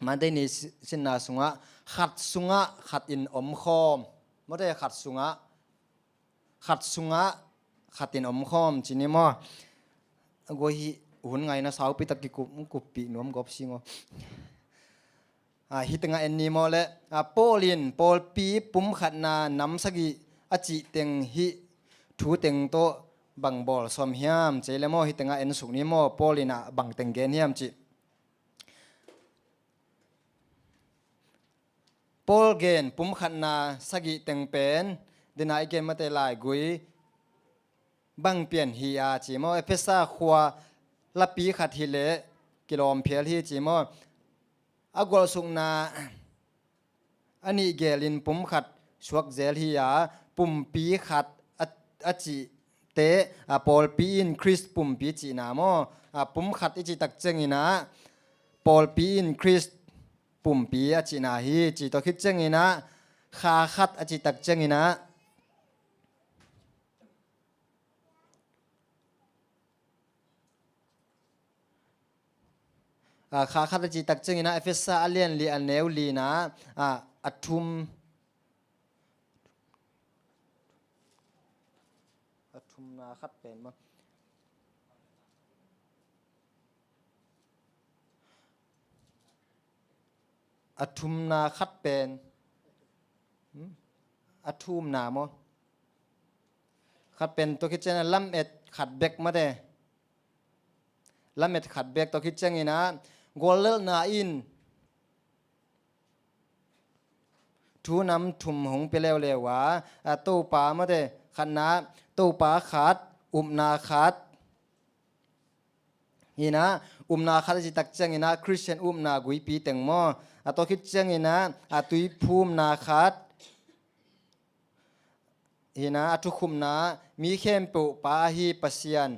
Monday ni si, sinna sungah khat sungah khat in omkhawm. Mate khat sungah, khat sungah khat in omkhawm ci ni maw? A gua hi hun ngaina saupi tak kikup, kuppih nuam gawp sing aw. A, hih tengah en ni maw le, a, Paul in pawlpi pumkhatna nam sagih a cih teng hih thu teng tawh bang bawl sawm hiam cei le maw, hih tengah en suk ni maw, Paul in a bang teng gen hiam cih. Paul gen pumkhatna sagih teng pen, dena i gen mate laigui, bang pian hi a ci maw, Efesa khua lapi khat hi leh kilawm phial hi ci maw. A gualsukna a nih gelin pumkhat suak zel hi a, pumpi khat a, a cihte, a, pawlpi in Khrist pumpi cihna maw. A, pumkhat i cih tak ciangin ah pawlpi in Khrist pumpi a cihna hi ci. Tua khit ciangin ah kha khat a cih tak ciangin ah A, kha khat a cih tak ciangin ah Efesa a lian li a neu lina, a, a thum, thumna khat pen maw? A thumna khat pen, hmm? A thumna maw? Khat pen tua khit ciangin a lamet khat bek mate. Lamet khat bek tua khit ciangin ah guallelhna in thu nam thum hong pia leuleu a, a Topa mate, khatna Topa khat, upna khat. Hi na, upna khat a cih tak ciangin ah Khristian upna guipi teng maw? A tua khit ciangin ah a tuiphumna khat. Hi na, a thukhupna, mi khempeuh pa ahi Pasian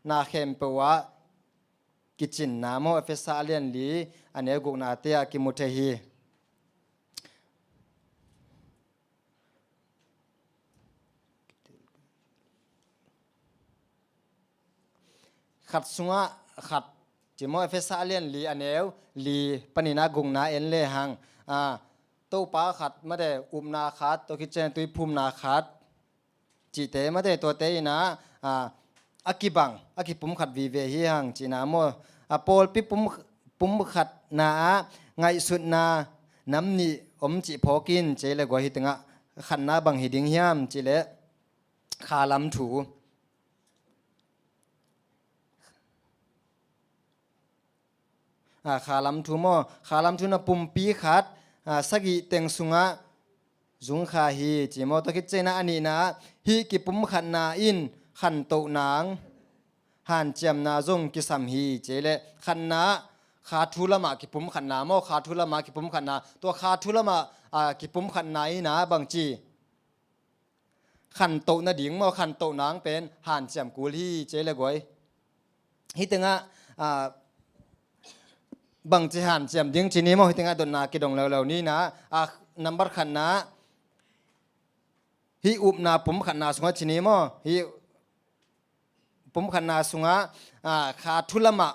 na khempeuh ah kicinna maw? Efesa a lian li a neu gukna te ah kimu thei hi. Khat sungah khat, ci maw? Efesa a lian li a neu li panin ah gukna en lehang, a, Topa khat mate, upna khat, tua khit ciang tuiphumna khat, cihte mate, tuate in ah, a, a kibang, a kipumkhat vive hi hang cihna maw? A pawlpi pum, pumkhatna ah ngaihsutna nam nih om cih phawk in, ci leh guai, hi tengah khatna bang hi ding hiam cih leh khalam thu. A, khalam thu maw? Khalam thu na pumpi khat, a, sagih teng sungah zungkha hi, ci maw? Tua khit ciangin ah a nihna ah hih kipumkhatna in khantoh nang hanciamna zong kisam hi, ci leh khatna kha thu lamah kipumkhatna maw? Kha thu lamah kipumkhatna, tua kha thu lamah, a, kipumkhatna in ah bangci khantoh nading maw, khantoh nang pen hanciam kul hi, ci leh guai. Hi tengah, a, bangci hanciam ding ci ni maw, hi tengah dotna kidong leuleu ni na, a, nambat khatna, hih upna pumkhatna sungah ci ni maw, hih pumkhatna sungah, a, kha thu lamah,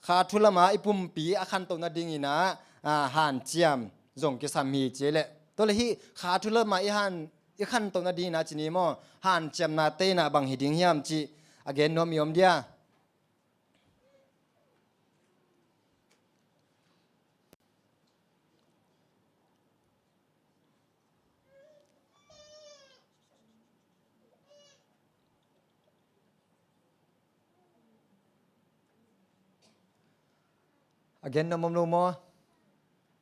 kha thu lamah i pumpi a khantoh nadingin ah, a, hanciam zong kisam hi, ci leh. Tua leh hih kha thu lamah i han, i khantoh nadingin ah ci ni maw, hanciamnate in ah bang hi ding hiam cih a gen nuam i om dia? A gen nuam om lo maw?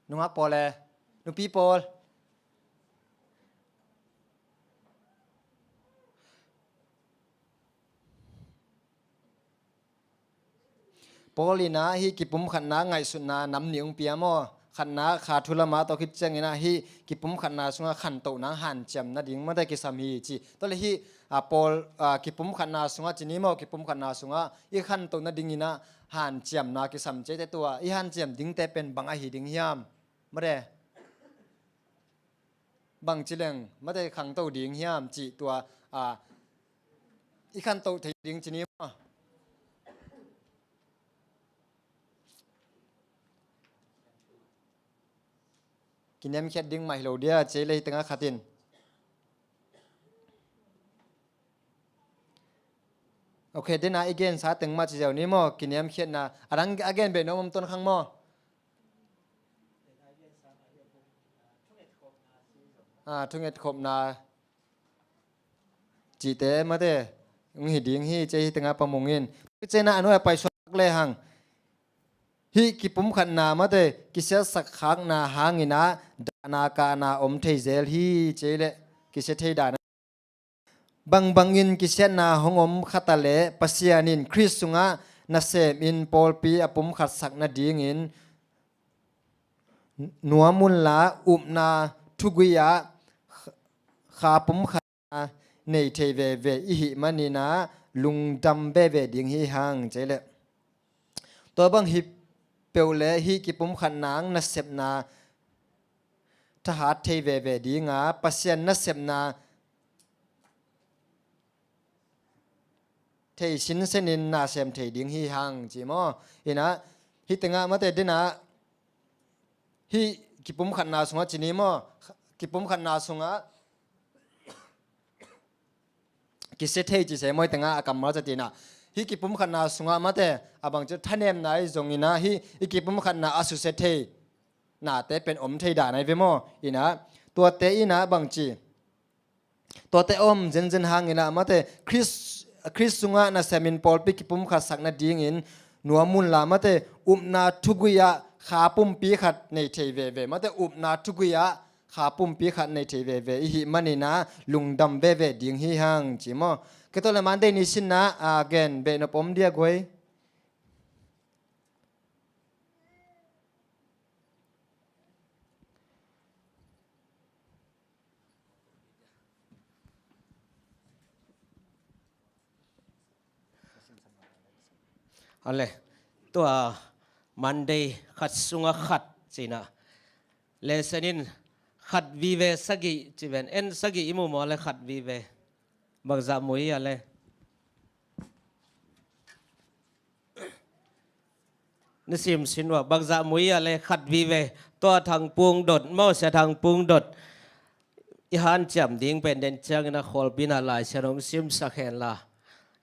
Nungak pawl le nupi pawl. Paul in ah hih kipumkhatna ngaihsutna nam nih hong pia maw? Khatna kha thu lamah, tua khit ciangin ah hih kipumkhatna sungah khantoh nang hanciam nading mate kisam hi ci. Tua leh hih, a, Paul, a, kipumkhatna sungah ci ni maw, kipumkhatna sungah i khantoh nadingin ah hanciamna kisam ci te, tua i hanciam dingte pen bang ahi ding hiam? Mate. Bangci leng mate khangto ding hiam cih tua, a, i khanto thei ding ci ni maw? Kiniamkhiat ding mah hi lo dia, ci leh hi tengah khat in. Ok, dena i gensa teng mah ci ziau ni maw, kiniamkhiatna. A dang a gen beh nuam om tuan khang maw? A, thungetkhopna cihte mate hong hi ding hi, ci hi tengah pamung in. Cihna a nuai a paisuak lehang hih kipumkhatna mate kisiatsak khakna hangin ah dahna kahna om thei zel hi, ci leh kisia thei dan. Bangbangin kisiatna hong om kha ta leh Pasian in Khrist sungah nasem in pawlpi a pumkhatsak nadingin nuam unla, upna thugui ah kha pumkhatna nei thei veve i hih manin ah lungdam veve ding hi hang, ci leh. Tua bang hi peuh leh hih kipumkhatna nasepna thahat thei veve ding a, Pasian nasepna thei sinsenin na sem thei ding hi hang, ci maw? Hi na, hi tengah mate dena hih kipumkhatna sungah ci ni maw? Kipumkhatna sungah, kisia thei ci se maw, i tengah a kammal za tinah. Hih kipumkhatna sungah mate, a bangci thanemna i zong inah, hih i kipumkhatna a susia thei nate pen om thei dan ai ve maw? Inah, tuate inah bangci, tuate om zenzen hang inah mate, Khrist, Khrist sungah nasem in pawlpi kipumkhatsak nadingin nuam unla mate, upna thugui ah kha pumpi khat nei thei veve mate, upna thugui ah kha pumpi khat nei thei veve i hih maninah lungdam veve ding hi hang ci maw? Kei tawh le Monday ni sinna a gen behnop om dia guai. Ale, tua Monday khat sungah khat cinah. Lesson in khat vive sagih ci ven, en sagih i mu maw le khat vive? Bangzah mu i a le? Na simsin uh a, bangzah mu i a le khat vive? Tua Thangpung Dot maw, Sia Thangpung Dot. I hanciam ding pen den ciangin a khualpi na Lai Siangtho hong simsak henla,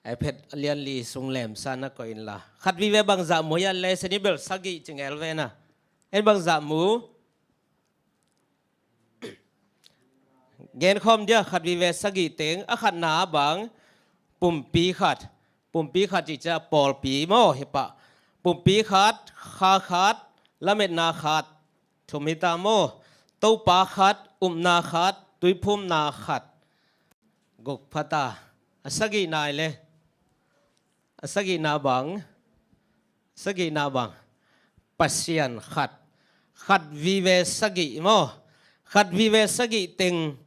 iPad a lianli sung lemsa na koih inla. Khat vive bangzah mu i a le, seni bel sagih ci ngel ve na. En bangzah mu? Genkhawm dia khat vive sagih teng, a khatna bang, pumpi khat. Pumpi khat cih ciah pawlpi maw, hi pah. Pumpi khat, kha khat, lametna khat. Thum hi ta maw? Topa khat, upna khat, tuiphumna khat. Guk pha ta. A sagihna i le? A sagihna bang? Sagihna bang? Pasian khat. Khat vive sagih maw? Khat vive sagih teng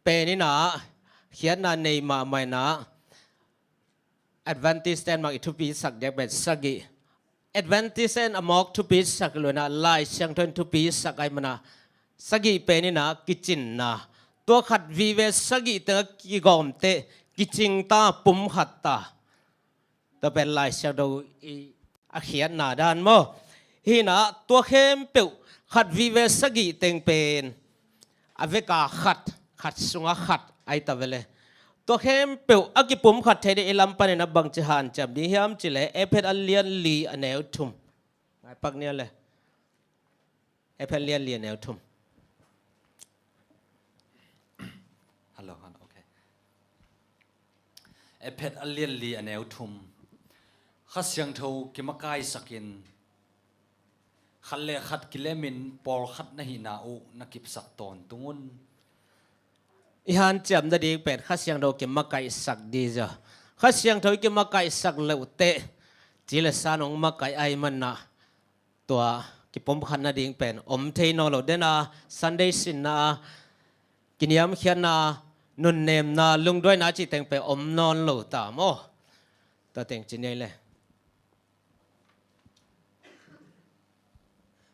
pen inah khiatna nei mahmah inah, Adventist ten mak i thupisak diak pen sagih. Adventist ten a mawk thupisak lo inah Lai Siangtho in thupisak ai mana sagih pen inah kicinna. Tua khat vive sagih tengah kigawmte kicing ta, pumkhat ta. Tua pen Lai Siangtho i a khiatna dan maw? Hinah tua khempeuh khat vive sagih teng pen a veka khat, khat sungah khat ai ta vele. Tua khempeuh a kipumkhat theih ding i lam panin a bangci hanciam ding hiam cileh Efet a lianli a neu thum. Ngai pak nia le. Efet lianli a neu thum. Hello, hello, okay. Efet a lianli a neu thum. Kha Siangtho kimakaisakin khat le khat kilemin pawlkhat na hihna uh na kipsak tawntung un. I hanciam nading pen Kha Siangtho kimakaihsak di zia. Kha Siangtho i kimakaihsak leuhteh ci le san hong makaih ai manah tua kipumkhat nading pen om thei nawn lo. Dena Sunday sinna, kiniamkhiatna, nunnemna, lungduaina cih teng pen om nawn lo ta maw? Tua teng ci niai le.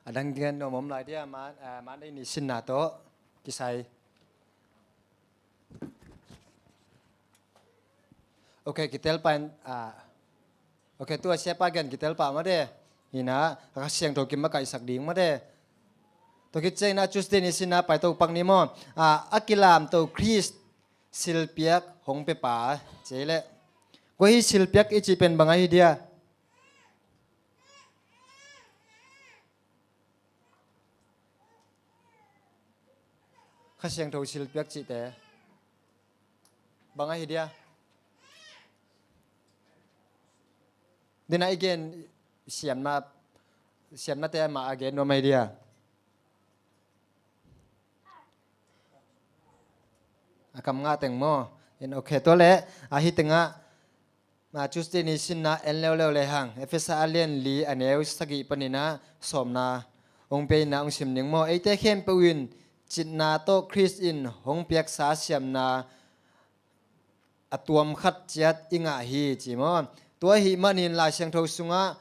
A dang gen nuam om lai dia, man, ah, Monday ni sinna tawh kisai. Ok, kitel pain, ah, ok, tua siapa gen kitel pa made. Hina, a Kha Siangtho kimakaihsak ding made. Tua khit ciangin a Tuesday ni sinna paito pak ni maw. Ah, a kilamto Khrist silpiak hong pia pa, ci le. Kua hi silpiak i cih pen bang ahi dia? Kha Siangtho silpiak cihte bang ahi dia? Dena i gen siamna, siamnate mah a gen nuam ahi dia? A kam ngah teng maw? In ok, tua le, a hi tengah, ma Tuesday ni sinna en leuleu le hang. Efesa a lian li a neu sagih paninah sawmna hong pia inah hong sim ning maw? Eite khempeuh in citna tawh Khrist in hong piaksa siamna a tuam khat ciat i ngah hi, ci maw? Tua ahih manin Lai Siangtho sungah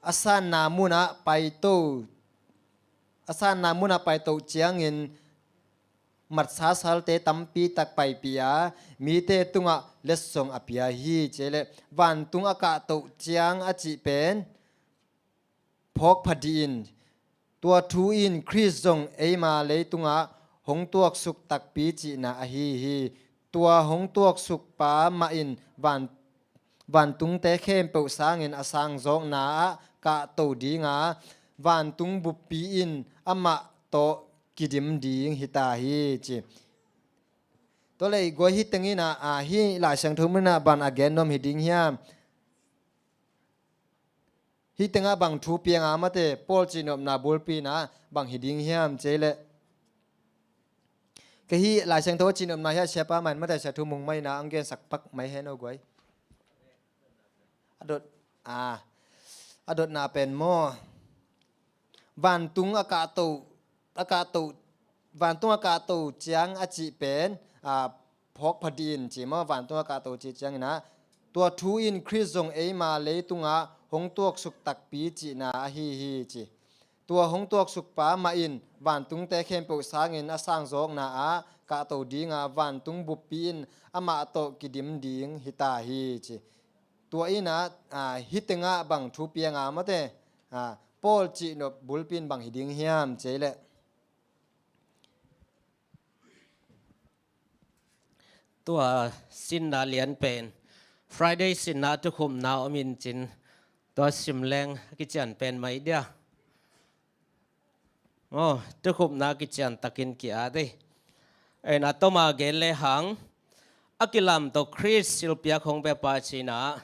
a sanna munah paito, a sanna munah paito ciangin matsa salte tampi tak paipih a, mite tungah letsong a pia hi, ci le. Vantung a kahtoh ciang a cih pen phawk pha dih in, tua thu in Khrist zong eima leitungah hong tuaksuk takpi cihna ahi hi. Tua hong tuaksuk pa mah in van, vantungte khempeuh sangin a sangzawkna ah kahto dinga, vantung buppi in amah tawh kidim ding hita hi, ci. Tua leh guai, hih tengin ah, ah, hih Lai Siangtho munah bang a gen nuam hi ding hiam? Hih tengah bang thu piang a, mate, Paul cihnopna bulpi in ah bang hi ding hiam, ci leh. Kei hih Lai Siangtho cihnopna hiah siapa mah in, mate, Sia Thu Mung mah in ah hong gensak pak mai hen aw guai. A dot, ah, a dotna pen maw, vantung a kahto, a kahto, vantung a kahto ciang a cih pen, ah, phawk phadih in ci maw, vantung a kahto cih ciangin ah, tua thu in Khrist zong eima leitungah hong tuaksuk takpi cihna ahi hi, ci. Tua hong tuaksuk pa mah in vantungte khempeuh sangin a sangzawkna ah kahto dinga, vantung buppi in amah tawh kidim ding hita hi, ci. Tua in ah, ah, hih tengah bang thu piang a, mate, ah, Paul cihnop bulpi in bang hi ding hiam, ci leh. Tua sinna lian pen Friday sinna tukhupna om in cin, tua sim leng a kician pen mai dia. Aw, tukhupna kician takin ki-at hi. En, a tawma gen lehang, a kilamto Khrist silpiak hong pia pa ci-in ah,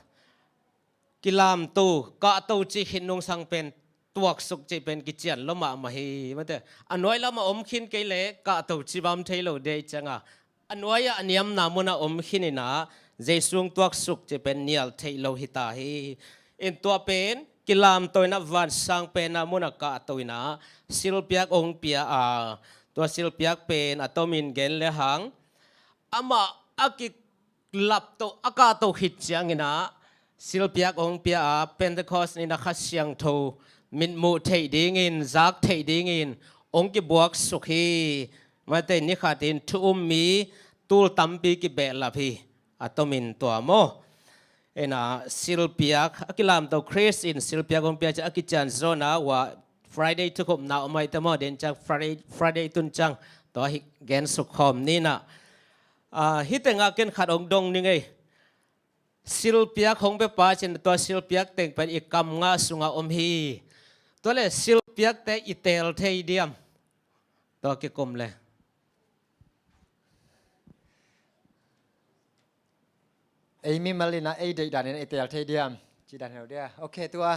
kilamto, kahto cih khit nungsang pen tuaksuk cih pen kician lua mahmah hi, mate. A nuai lamah om khin kei leh kahto ci bang thei lo dei ciangah, a nuai-ah a niamna munah om khin in ah, Jesu hong tuaksuk cih pen nial theih lo hita hi. In tua pen kilamto in ah vansang penna munah kahto in ah silpiak hong pia a, tua silpiak pen a tomin gen lehang, amah a kilapto, a kahto khit ciangin ah silpiak hong pia a, Pentecost ni-in ah Kha Siangtho mitmuh theih dingin, zak theih dingin hong kibuaksuk hi. Mate, ni khatin thu um mi tul tampi kibehlap hi. A tomin tua maw. En ah, silpiak, a kilamto Khrist in silpiak hong pia ci-a a kician zaw-in ah, ua Friday tukhupna om ahih teh maw, den ciang Friday, Friday tun ciang tua hi gensuk khawm ni-in ah. Ah, hih tengah ken khat hong dong ning ei. Silpiak hong pia pa ci-in tua silpiak teng pen i kam nga sungah om hi. Tua leh silpiakte i teel thei diam? Tua kikum leh. Ei mimal in ah ei deih dan in ah i teel thei diam? Cih dan hi lo dia. Ok, tua.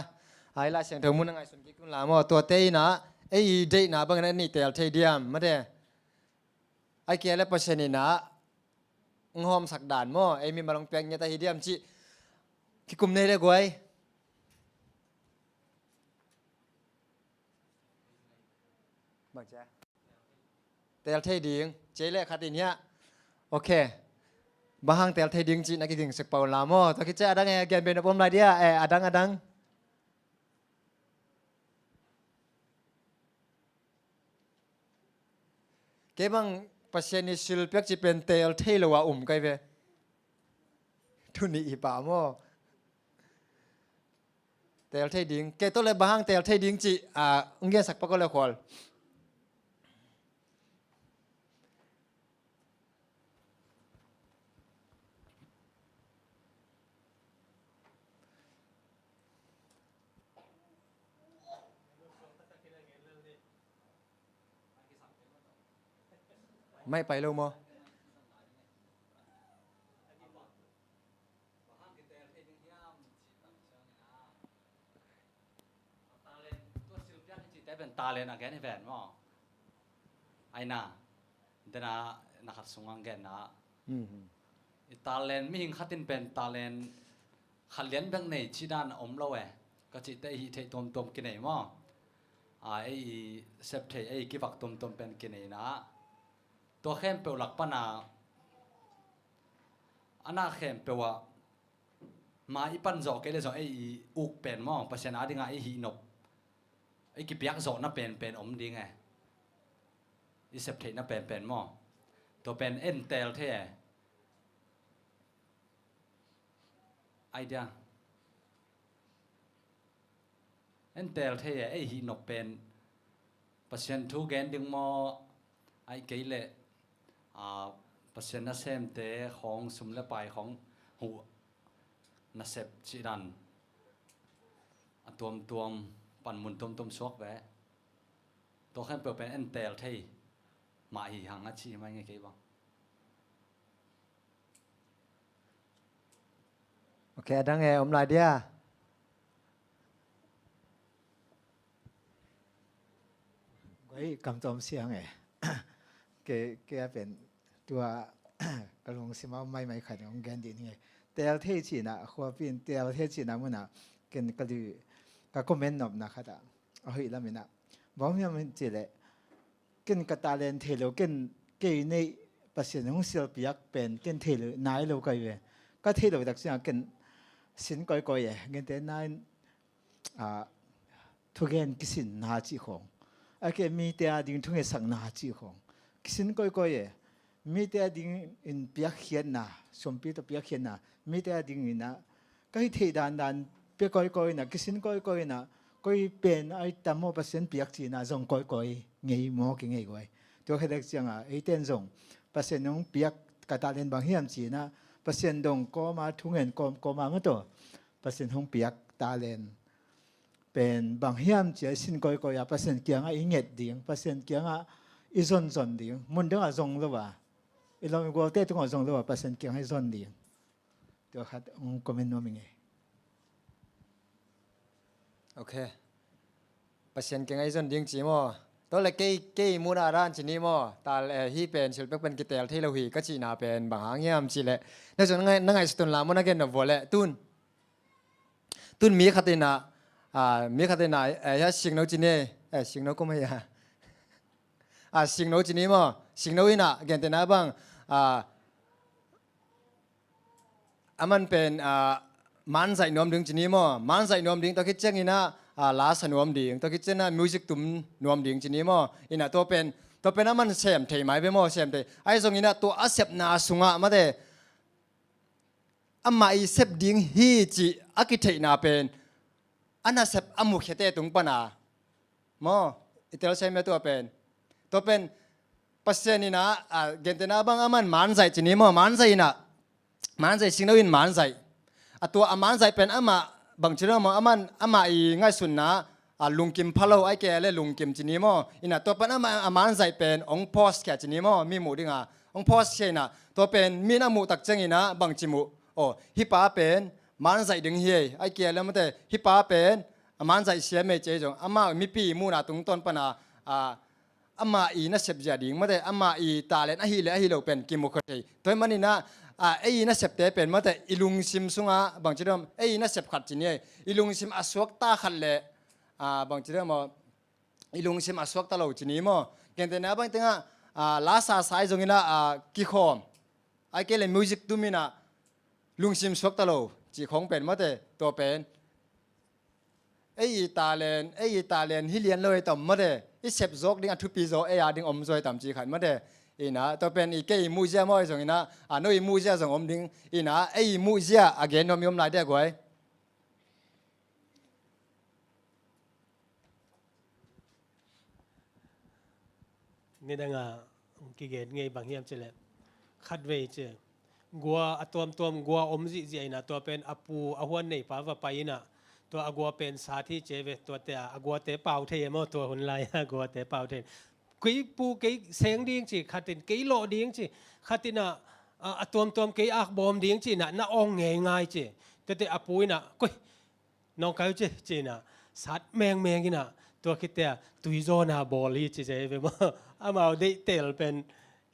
Hih Lai Siangtho mun ah ngaihsun kik un la maw. Tuate in ah ei deihna bangin ah i teel thei diam? Mate. Ahih kei leh Pasian in ah hong hawmsak dan maw, ei mimal hong piak ngiat ahi diam cih kikum ni leh guai. Bang ci a? Teel thei ding, ci leh khat in hiah. Ok. Bang hang teel thei ding cih na kiging sek pah un la maw. Tua khit ciang a dang e, gen beh nop om lai dia, e, a dang, a dang. Kei bang Pasian i silpiak cih pen teel thei lo a um kai ve. Thu nih hi pah maw. Teel thei ding. Kei tawh leh bang hang teel thei ding cih, a, hong gensak pak aw leh khual. Mai pai lo maw? Talent, tua silpiak i cihte pen talent a gen hi ven maw? Ai na, dena na khat sungah gen na. Mhm. I talent, mihing khat in pen talent khat lian bek nei cih dan om lo e. Ka cihte i hih theih tuamtuam kinei maw? A, ei i sep theih, ei i kivak tuamtuam pen kinei na. Tua khempeuh lak pan a, a na khempeuh ah, ma i pan zawh kei leh zong ei i uk pen maw, Pasian a dingah ei hih nop, ei kipiak zawhna penpen om ding e. I sep theihna penpen maw. Tua pen en teel thei e. Idea. En teel thei e, ei hih nop pen Pasian thu gen ding maw, ahih kei leh, a, Pasian nasemte khawng sum le pai khawng huh nasep cih dan a tuamtuam panmun tuamtuam suak ve. Tua khempeuh pen en teel thei mah hi hang a ci mai nge kei bang. Ok, a dang e om lai dia. Guai kam tawm siang e. Ke, ke a pen tua ka lungsim a om maimai khat hong gen dih ning e. Teel thei cihna khuapi in teel thei cihna munah ken ka lui ka comment nopna khatah a hoih laminah bawm hiam hin cihleh ken ka talent thei lo, ken kei neih Pasian hong silpiak pen ken thei lo, nai lo kai ve. Ka thei lo tak ciangah ken sin kawikawi e, gente nain ah, thugen kisinna cih khawng, a ke mite a ding thungetsakna cih khawng kisin kawikawi e. Mite a dingin piakkhiatna, sumpi tawh piakkhiatna, mite a dinginah ka hih theih dandan pia kawikawi inah, kisin kawikawi inah, koi pen ai tam maw Pasian piak cihna zong kawikawi ngei maw kingei guai. Tua khedek ciangah eiten zong Pasian hong piak ka talent bang hiam cinah Pasian dong kawma, thungen kawm kawma mataw Pasian hong piak talent pen bang hiam cia i sin kawikawi a Pasian kiangah i nget ding, Pasian kiangah i zonzon ding, mun dangah zong lo a, i lawm i gualte tungah zong lo a Pasian kiangah i zon ding. Tua khat hong comment nuam i ngei. Ok. Pasian kiangah i zon ding ci maw? Tua le kei, kei muna dan ci ni maw? Tal, eh, hih pen silpek pen kiteel thei lo hi ka cihna pen bang hang hiam cihleh na zong na ngai, na ngaihsut un la maw, na gen nop vua leh tun. Tun mi khat inah, ah, mi khat inah, eh, ya singno ci ni, eh, singno kum hei a. Ah, singno ci ni maw? Singno inah gentehna bang, ah, aman pen, ah, manzaih nuam ding ci ni maw? Manzaih nuam ding tua khit cianginah, ah, la sa nuam ding tua khit cianginah music tum nuam ding ci ni maw? Inah tua pen, tua pen aman sem thei mai ve maw? Sem thei. Ahi zonginah tua a sepna sungah mate amah i sep ding hi cih a kitheihna pen a nasep a mukhiate tung pana maw? I tel sem e tua pen. Tua pen Pasian inah, ah, gentehna bang aman manzaih ci ni maw? Manzaih inah, manzaih singno in manzaih. A tua a manzaih pen amah bang ci ni maw? Aman, amah i ngaihsutna, ah, lungkim pha lo, ai ke le lungkim ci ni maw? Inah tua pen amah a manzaih pen hong post khia ci ni maw? Mi muh dinga hong post khia inah tua pen mi na muh tak cianginah bang ci muh? Aw, hih pa pen manzaih ding hi ei, ai ke le mate hih pa pen a manzaih siam ei ci ei zong amah mipi muhna tungtawn pana, ah, amah i nasep zia ding mate amah i talent ahi le ahi lo pen kimukhia thei. Tua hi maninah, ah, ei i nasepte pen mate i lungsim sungah bang ci dam, ei i nasep khat ci ni ei, i lungsim a suakta khat le, ah, bang ci dam maw, i lungsim a suakta lo ci ni maw? Gentehna bang tengah, ah, la sasa i zonginah, ah, kikhawm ai ke le music tuminah lungsim suakta lo cih khawng pen mate tua pen ei i talent, ei i talent hi lian lo ei tam mate, i sep zawk ding a thupi zaw ei a ding om zaw ei tam ci khat mate. Inah tua pen i kei i muhzia maw ei zonginah, a no i muhzia zong om ding. Inah ei i muhzia a gen nuam i om lai dia guai. Nidanga kigen ngei bang hiam cileh khatvei ci gua a tuamtuam gua om zihziah inah tua pen a pu a huan neipa va pai inah tua a gua pen sat hi ci ve. Tuate a guate pau thei e maw? Tua hun lai a guate pau thei. Kei pu kei seng ding ci khatin, kei lawh ding ci khatinah, a, a tuamtuam kei akbawm ding ci inah na awng ngeingai ci. Tuate a pu inah koi nawngkai uh ci, ci inah sat mengmeng inah tua khitea tuizawna bawl hi ci zia hi ve maw? Amau deihtel pen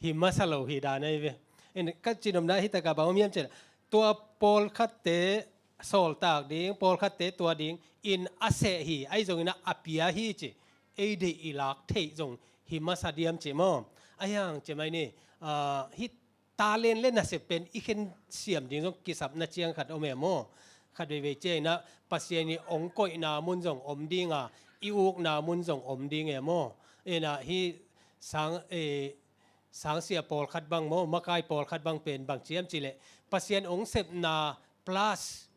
hi masa lo hi dan ahi ve. In ka cinopna hi takah bang om hiam ci inah tua pawlkhatte sawltak ding, pawlkhatte tua ding in a seh hi, ahi zonginah a pia hi ci. Ei deih i lak theih zong hi masa diam ci maw? Ahi hang ci mai ni, ah, hih talent le nasep pen i khen siam ding zong kisapna ciang khat om e maw? Khat veivei cianginah Pasian i ong koihna mun zong om dinga, i ukna mun zong om ding e maw? Inah hih sang, eh, sangsia pawlkhat bang maw, makai pawlkhat bang pen bang ciam cileh Pasian ong sepna plus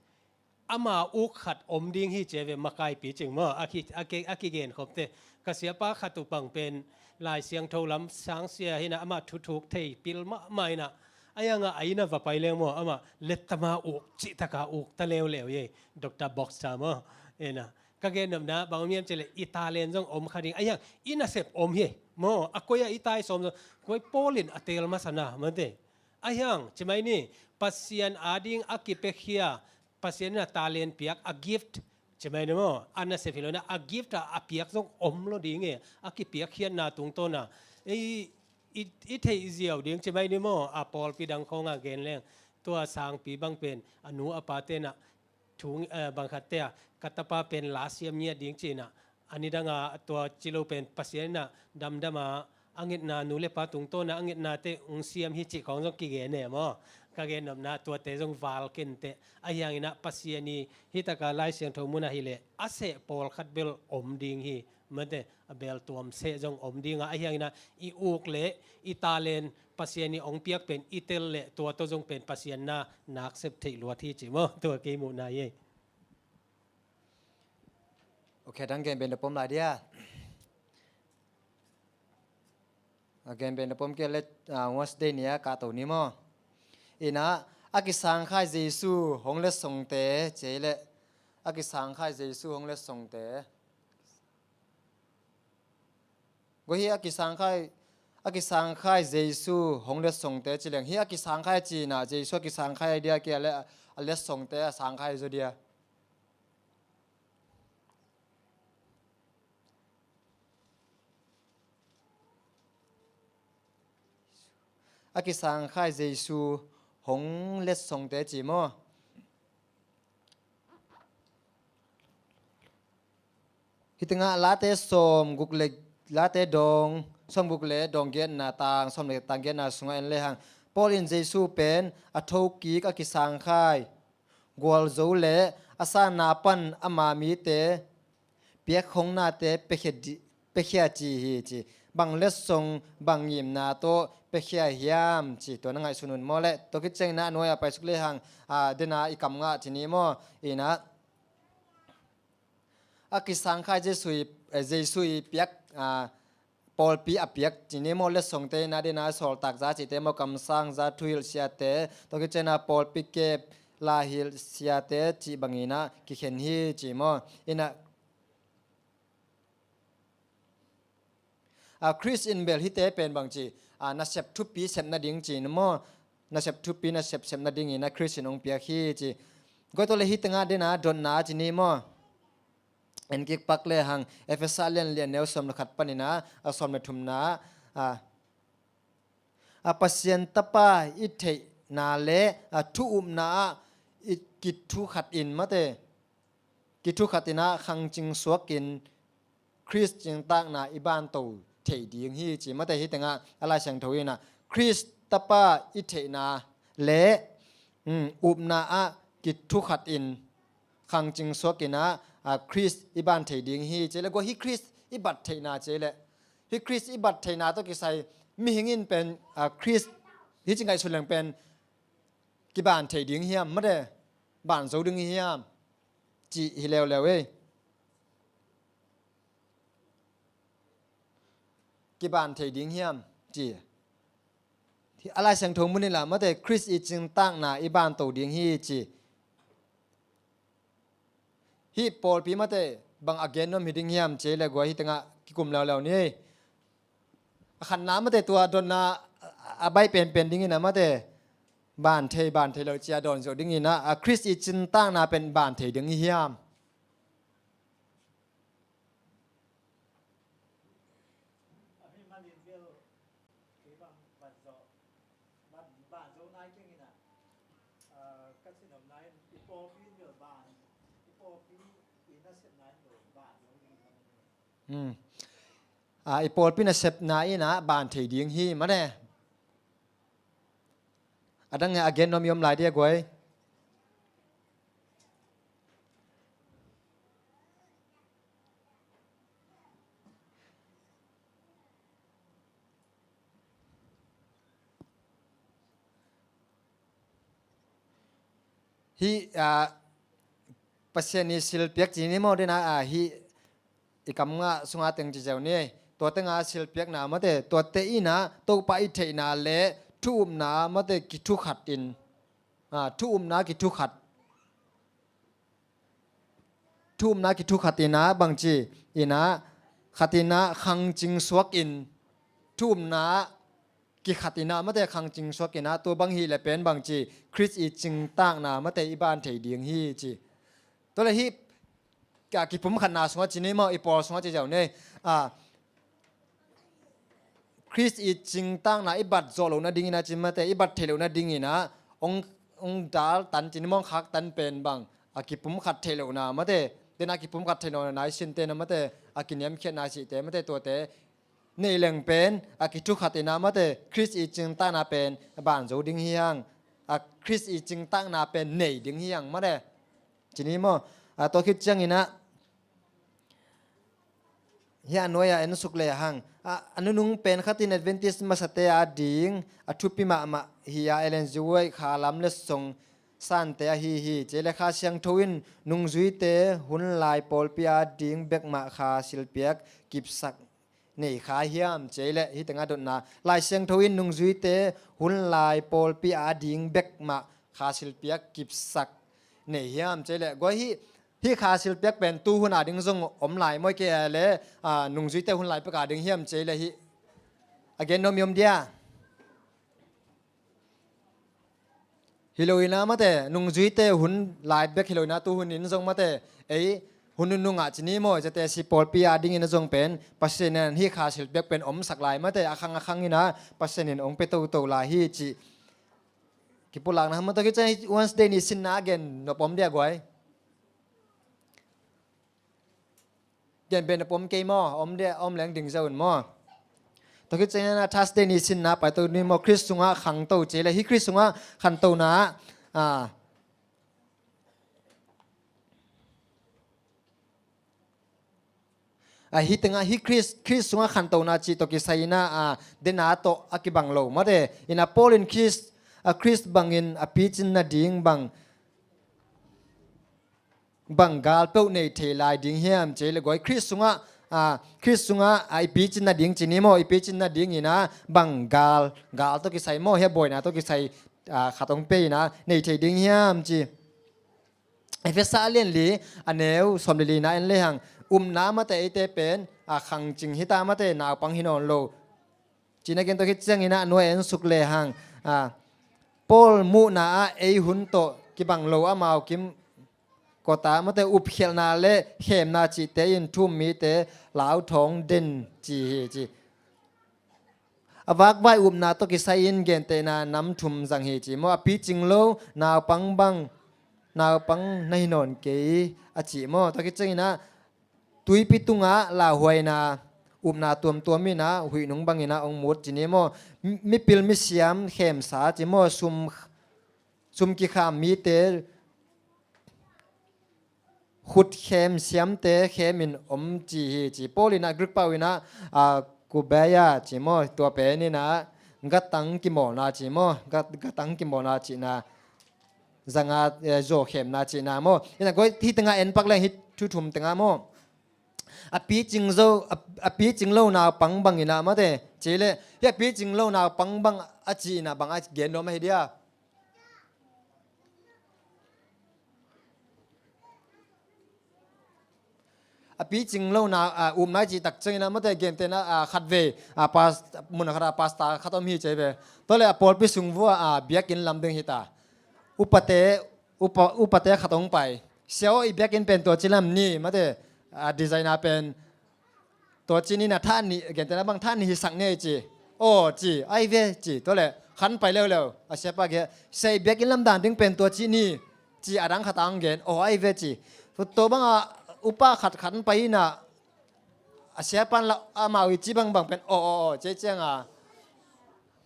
ama uk khat om ding hi ci ve, makaipi cing maw? A ki, a ki, a kigen khopte. Ka siapa khat uh pang pen Lai Siangtho lam sangsia hi-in ah amah thuthuk thei pil mahmah in ah, a hiang a, a inn ah va pai leng maw, amah lettama uk cihtaka uk ta leuleu hi. Doctor Boxer maw, ina, ka gen nopna bang om hiam cih leh i talent zong om kha ding. A hiang i nasep om hi maw, a koi-ah i tai sawm zong, koi Paul in a teel masa na mate. A hiang ci mai ni, Pasian ading a kipiakhia, Pasian in a talent piak, a gift ci mai ni maw, a nasep hi lo-in ah a gift a, a piak zong om lo ding e. A kipiakkhiatna tungtawn a i, i, i theih ziau ding ci mai ni maw. A pawlpi dang khawng a gen leng, tua sangpi bang pen a nu a pate in ah thu, eh, bang khatte ah, ka tapa pen la siam ngiat ding ci-in ah, a nidang a tua ci lo pen Pasian in ah damdam a, a ngetna, nu le pa tungtawn a a ngetnate hong siam hi cih khawng zong kigen e maw. Ka gen nopna tuate zong val kei inteh. A hiang in ah Pasian i hih taka Lai Siangtho mun ah hi leh a seh pawlkhat bel om ding hi mate, a bel tuam seh zong om ding a, a hiang in ah i uk leh i talent Pasian i hong piak pen i tel leh tua tawh zong pen Pasian na nak sep theih luat hi ci maw. Tua kei muhna hi. Ok, dang gen pen na pom lai dia. A gen pen na pom kei leh, ah, Wednesday ni a kahto ni maw. Ina, a kisangkhai Jesu hong letsongte ci leh, a kisangkhai Jesu hong letsongte. Go hi a kisangkhai, a kisangkhai Jesu hong letsongte ci leng, hi a kisangkhai ci-in ah Jesu a kisangkhai dia kia leh a letsongte a sangkhai zaw dia. A kisangkhai Jesu hong letsongte ci maw. Hih tengah Late sawmguk le, Late dawng, sawmguk le dawng giatna tang, sawm le tang giatna sungah en lehang, Paul in Jesu pen a thokik, a kisangkhai, gualzo le a sanna pan ama mite piakhongnate piakhia di-, piakhia ci hi ci. Bang letsong, bang ngimna tawh piakhia hiam ci, tua na ngaihsun un maw leh. Tua khit ciangin ah a nuai-ah paisuk lehang, ah, dena i kam ngah ci ni maw. Ina, a kisangkhai Jesu i, eh, Jesu i piak, ah, pawlpi a piak ci ni maw, letsongte in ah dena sawltakza cihte maw, kamsangza, thuhilh siate, tua khit ciangin ah pawlpi kep, laihilh siate cih bangin ah kikhen hi ci maw. Ina, a, Khrist in bel hihte pen bang ci, a, nasep thupi sep nading ci ni maw, nasep thupi nasep sep nadingin ah Khrist in hong piak hi ci. Guai, tua leh hih tengah dena dotna ci ni maw. En kik pak lehang Efesa lian li, a neu sawm le khat panin ah, a, sawm le thumna, a, a, Pasian Tapa i theihna le, a, thu upna ah i kithu khat in mate, kithu khat in ah khangcing suakin Khrist cingtakna i banto thei ding hi ci mate. Hih tengah a Lai Siangtho in ah Khrist Tapa i theihna le, um, upna ah kithu khat in khangcing suakin ah, a, Khrist i ban thei ding hi ci leh, guai, hih Khrist i bat theihna ci leh, hih Khrist i bat theihna tawh kisai mihing in pen, a, Khrist hih ci ngaihsun leng pen kiban thei ding hiam mate, ban zo ding hiam cih hi leuleu ei. Kiban thei ding hiam ci. A Lai Siangtho mun in lah mate, Khrist i cingtakna i banto ding hi ci. Hih pawlpi mate bang a gen nuam hi ding hiam ci leh, guai, hih tengah kikum leuleu ni. A khatna mate, tua dotna a, a baih penpen dingin ah mate, ban thei, ban thei lo ci-a dawn zawh dingin ah, a, Khrist i cingtakna pen ban thei ding hi hiam. Hmm. A, i pawlpi nasepna in ah ban thei ding hi mate. A dang a gen nuam i om lai dia guai. Hih, a, Pasian i silpiak ci ni maw, dena, a, hih i kam ngah sunga teng ci ziau ni. Tuate nga silpiakna mate, tuate inah Topa i theihna le thu upna mate kithukhat in, ah, thu upna kithukhat, thu upna kithukhat inah bangci inah khat inah khangcing suak in, thu upna kikhat inah mate khangcing suak inah, tua bang hi le pen bangci Khrist i cingtakna mate i ban thei ding hi ci. Tua le hih ka kipumkhatna sungah ci ni maw, i pawl sungah ci ziau nei. Ah, Khrist i cingtakna i bat zawh loh nadingin ah ci mate, i bat theih loh nadingin ah hong, hong dal tan ci ni maw, hong khak tan pen bang a kipumkhat theih lohna mate, den a kipumkhat theih lohna nai sinte na mate, a kiniamkhiatna cihte mate, tuate nei leng pen a kithukhat inah mate, Khrist i cingtakna pen a ban zo ding hi hang, a Khrist i cingtakna pen nei ding hi hang mate. Ci ni maw? A, tua khit ciangin ah hih a nuai-ah en suk le hang. A, a nunung pen khat in Adventist masate a ding a thupi mahmah hi a, Ellen G. White kha lam le song sante ahi hi. Ci le Kha Siangtho in nungzuite hun lai pawlpi a ding bek mah kha silpiak kipsak nei kha hiam? Ci le hih tengah dotna, Lai Siangtho in nungzuite hun lai pawlpi a ding bek mah kha silpiak kipsak nei hiam? Ci le guai hih, hih kha silpiak pen tu hun a ding zong om lai maw, kei le, ah, nungzuite hun lai pek a ding hiam? Ci le hih a gen nuam i om dia? Hi lo inah mate, nungzuite hun lai bek hi lo inah tu hun in zong mate, ei hun nunung ah ci ni maw, zate si pawlpi a dingin a zong pen Pasian in hih kha silpiak pen omsak lai mate, a khang a khang inah Pasian in hong pia toto lai hi ci. Kipulakna hang mate, tua khit ciang Wednesday ni sinna a gen nop om dia guai? Gen pen a pom kei maw? Om dia, om leng ding zo un maw? Tua khit ciangin ah Thursday ni sinna paito ni maw, Khrist sungah khangto ci le, hih Khrist sungah khantona, ah, ah, hih tengah hih Khrist, Khrist sungah khantona cih tawh kisai inah, ah, dena tawh a kibang lo mate. Inah Paul in Khrist, ah, Khrist bangin a picin nading bang bang gal peuh nei thei lai ding hiam? Ci le guai Khrist sungah, ah, Khrist sungah, ah, i picin nading ci ni maw, i picin nading inah bang gal, gal tawh kisai maw, hia buaina tawh kisai, ah, khat hong pia inah nei thei ding hiam ci. Efesa a lian li a neu sawm le lina en le hang, upna mate eite pen, ah, khangcing hi ta mate, naupang hi nawn lo. Cina gen tawh khit ciangin ah nuai en suk le hang, ah, Paul muhna ah ei hun tawh kibang lo amau kim kawta mate upkhialhna le khemna cihte in thu-um mite lauthawng den ci hi ci. A vakvai upna tawh kisai in gentehna nam thum zang hi ci maw? A picing lo naupang bang, naupang na hi nawn kei a ci maw? Tua khit ciangin ah tuipi tungah lauhuaina, upna tuamtuam inah huih nung bangin ah hong mut ci ni maw? Mi-, mipil misiam khemsa ci maw? Sum, sum kikham mite, khut khem siamte khemin om ci hi ci. Paul inah Greek pau inah, ah, kubeia ci maw? Tua pen inah gatang kimawlna ci maw? Gat-, gatang kimawlna cihna, zanga, eh, zaw khemna cihna maw? Inah guai hih tengah en pak leng hih thu thum tengah maw? A picing zo, a, a picing lo naupang bang inah mate. Ci le, hih a picing lo naupang bang a ci inah bang a gen nuam ahi dia? A picing lo na, ah, upna i cih tak ciangin ah mate gentehna, ah, khat vei, ah, pas-, mun khat ah pastor khat om hi ci ve. Tua le a pawlpi sung vua, ah, biakinn lam ding hi ta. Upate, upa, upate khat hong pai. Sia aw, i biakinn pen tua ci lam ni mate, ah, designer pen tua ci ni na tha ni, gentehna bang tha ni hi sak ni ci. Aw ci, ai ve ci. Tua le khan pai leuleu. A siapa gen, sia, i biakinn lam dan ding pen tua ci ni ci, a dang khat ang gen, aw ai ve ci. Tua bang a upa khat khan pai inah a siapa in la amau i ci bangbang pen aw, aw, aw ci ciang a,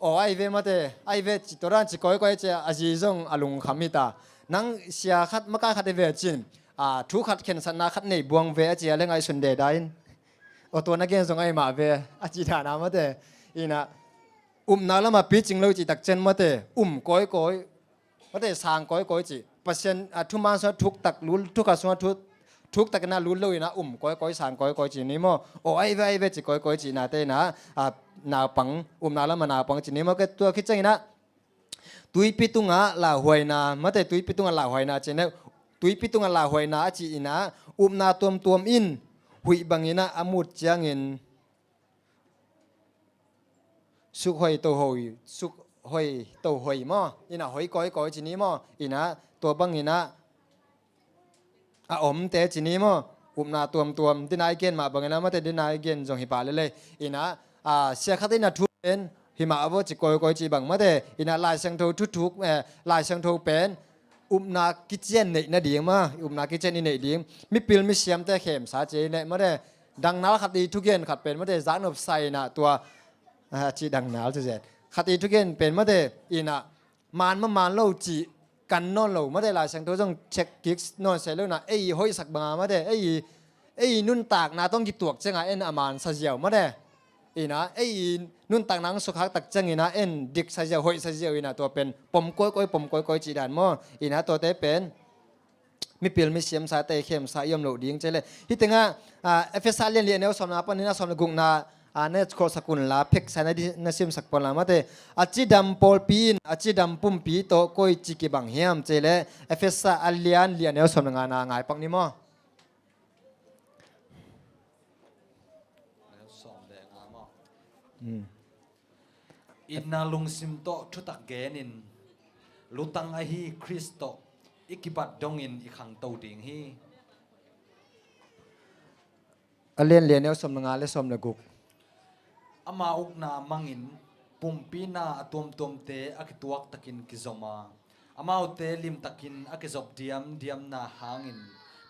aw ai ve mate, ai ve ci, tua dan ci kawikawi ci a, a zi zong a lungkham hi ta. Nang sia khat makai khat i ve cin, a, thu khat khensatna khat nei buang ve a ci a le ngaihsun deda in, aw tua na gen zong ai mah ve a ci dana mate. Inah upna lamah picing lo i cih tak ciang mate, um kawikawi, mate sang kawikawi ci. Pasian, a, thuman sungah thuk tak, lul thukhat sungah thu, thuktakin ah lut lo in ah um kawikawi, sang kawikawi ci ni maw. Aw, ai ve, ai ve ci kawikawi cihnate in ah, a, naupang, upna lamah naupang ci ni maw. Kei tua khit ciangin ah tuipi tungah lauhuaina, mate, tuipi tungah lauhuaina ci ni, tuipi tungah lauhuaina a cih in ah upna tuamtuam in huih bangin ah a mut ciangin suk hoi to hoi, suk hoi to hoi maw, in ah hoi kawikawi ci ni maw, in ah tua bangin ah a omte ci ni maw, upna tuamtuam, dina i gen mah bangin ah mate, dina i gen zong hi pah lel e. In ah, a, sia khat in ah thu pen hi mah a vo ci kawikawi cih bang mate, in ah Lai Siangtho thuthuk, eh, Lai Siangtho pen upna kician neih nading maw, upna kician i neih ding. Mipil misiamte khemsa ci i neih mate, dangnal khat i thugen khat pen mate, zaknop sa in ah tua, a, cih dangnal ci zen. Khat i thugen pen mate, in ah man maw man lo cih kan nawn lo mate, Lai Siangtho zong check kik nawn se lo in ah, ei hoihsak banga mate, ei, ei nuntakna tawh kituak cianga en a man sa ziau mate. In ah ei nuntakna hong sukhak tak ciangin ah en dik sa ziau, hoih sa ziau in ah tua pen pom kawikawi, pom kawikawi cih dan maw. In ah tuate pen mipil misiamsate khemsa i om loh ding ci leh. Hih tengah, a, Efesa lian li a neu sawmna panin a sawm le gukna, a, na kholhsak unla, pheksa na di, na simsak pah unla mate. A cidam pawlpi in a cidam pumpi tawh koici kibang hiam ci leh, Efesa a lian li a neu sawm le ngana ngai pak ni maw. Itna lungsim tawh thutak genin, lutang ahi Khrist tawh i kibat dongin i khangto ding hi. A lian li a neu sawm le nga le sawm le guk. Ama ukna mangin pumpi na a tuamtuamte a kituak takin kizom a, amaute limtakin a kizop diamdiamna hangin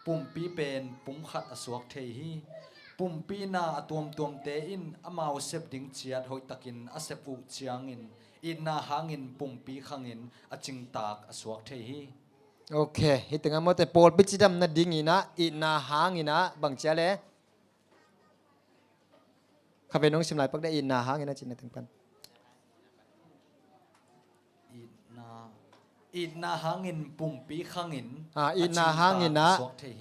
pumpi pen pumkhat a suak thei hi. Pumpi na a tuamtuamte in amau sep ding ciat hoihtakin a sep uh ciangin, itna hangin pumpi khangin a cingtak a suak thei hi. Ok, hih tengah mawte pawlpi cidam nadingin ah itna hangin ah bang cia le? Kha ve nong sim lai pak de, itna hangin a cihna teng pan. Itna, itna hangin pumpi khangin a, itna hangin a,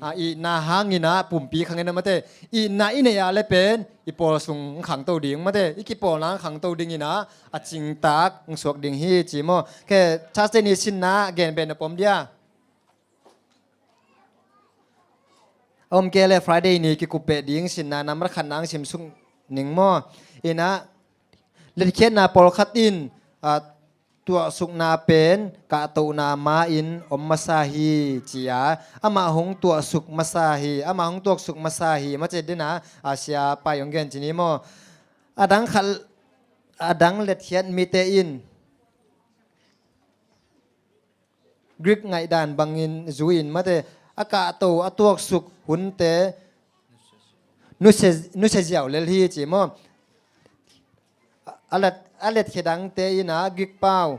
a, itna hangin a pumpi khangin a mate. Itna i neih ah le pen i pawl sung khangto ding mate. I kipawlna khangto dingin a, a cingtak suak ding hi ci maw. Khe Thursday ni sinna gen ben a pom dia. A om kei le Friday ni kikup peh ding sinna nambat khatna ang simsuk ning maw. Inah, letkhiatna pawlkhat in, a, tuahsukna pen kahtohna ma-in om masa hi ci-a, amah hong tuahsuk masa hi, amah hong tuahsuk masa hi, macet dina, a, sia pai hong gen ci ni maw. A dang khat, a dang letkhiat mite in Greek ngaihdan bangin zui-in mate, a kahto, a tuaksuk hunte nusia, nusia ziau lel hi ci maw. A let, a letkhiat dangte in a Greek pau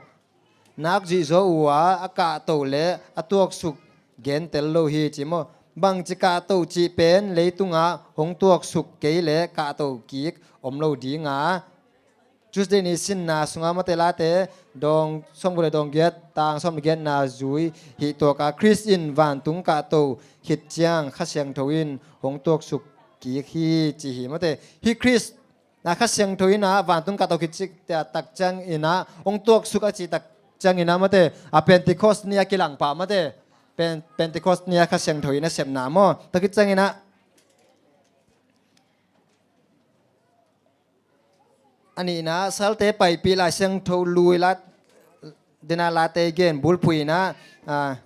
nak zuih zaw uh a, a kahto le a tuaksuk gentel lo hi ci maw. Bangci kahto cih pen leitungah hong tuaksuk kei le kahto kik om lo dinga. Tuesday ni sinna sungah mate Late dawng sawmguk le dawng giat, tang sawm le giatna zui hih tuaka Khrist in vantung kahto khit ciang Kha Siangtho in hong tuaksuk kik hi ci hi mate. Hih Khrist na Kha Siangtho in a vantung kahto khit cik tak ciang in a hong tuaksuk a cih tak ciang in a mate, a Pentecost ni a kilang pah mate. Pen, Pentecost ni a Kha Siangtho in a sepna maw. Tak khit ciang in a A nihna, salte paipih Lai Siangtho lui la, dena Late gen bulphuh inah, a,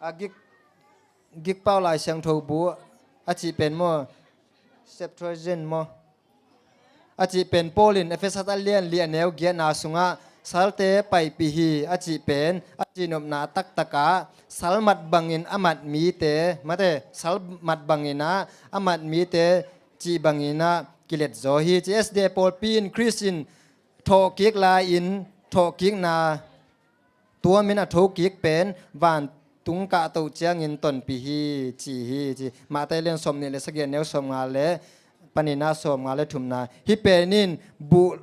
a Greek, Greek pau Lai Siangtho bu a cih pen maw, Septuagint maw. A cih pen Paul in Efesa a lian li a neu giatna sungah salte paipih hi a cih pen a cihnopna taktakah salmat bangin a mat mite, mate, salmat bangin ah a mat mite cih bangin ah kiletzaw hi ci. S D A pawlpi in Khrist in thawhkik lai-in thawhkikna tuamin a thokik pen vantung kahto ciangin tonpih hi ci hi ci. Mate lian sawmnih le sagih a neu sawmnga le panin ah sawmnga le thumna. Hih pen in buh,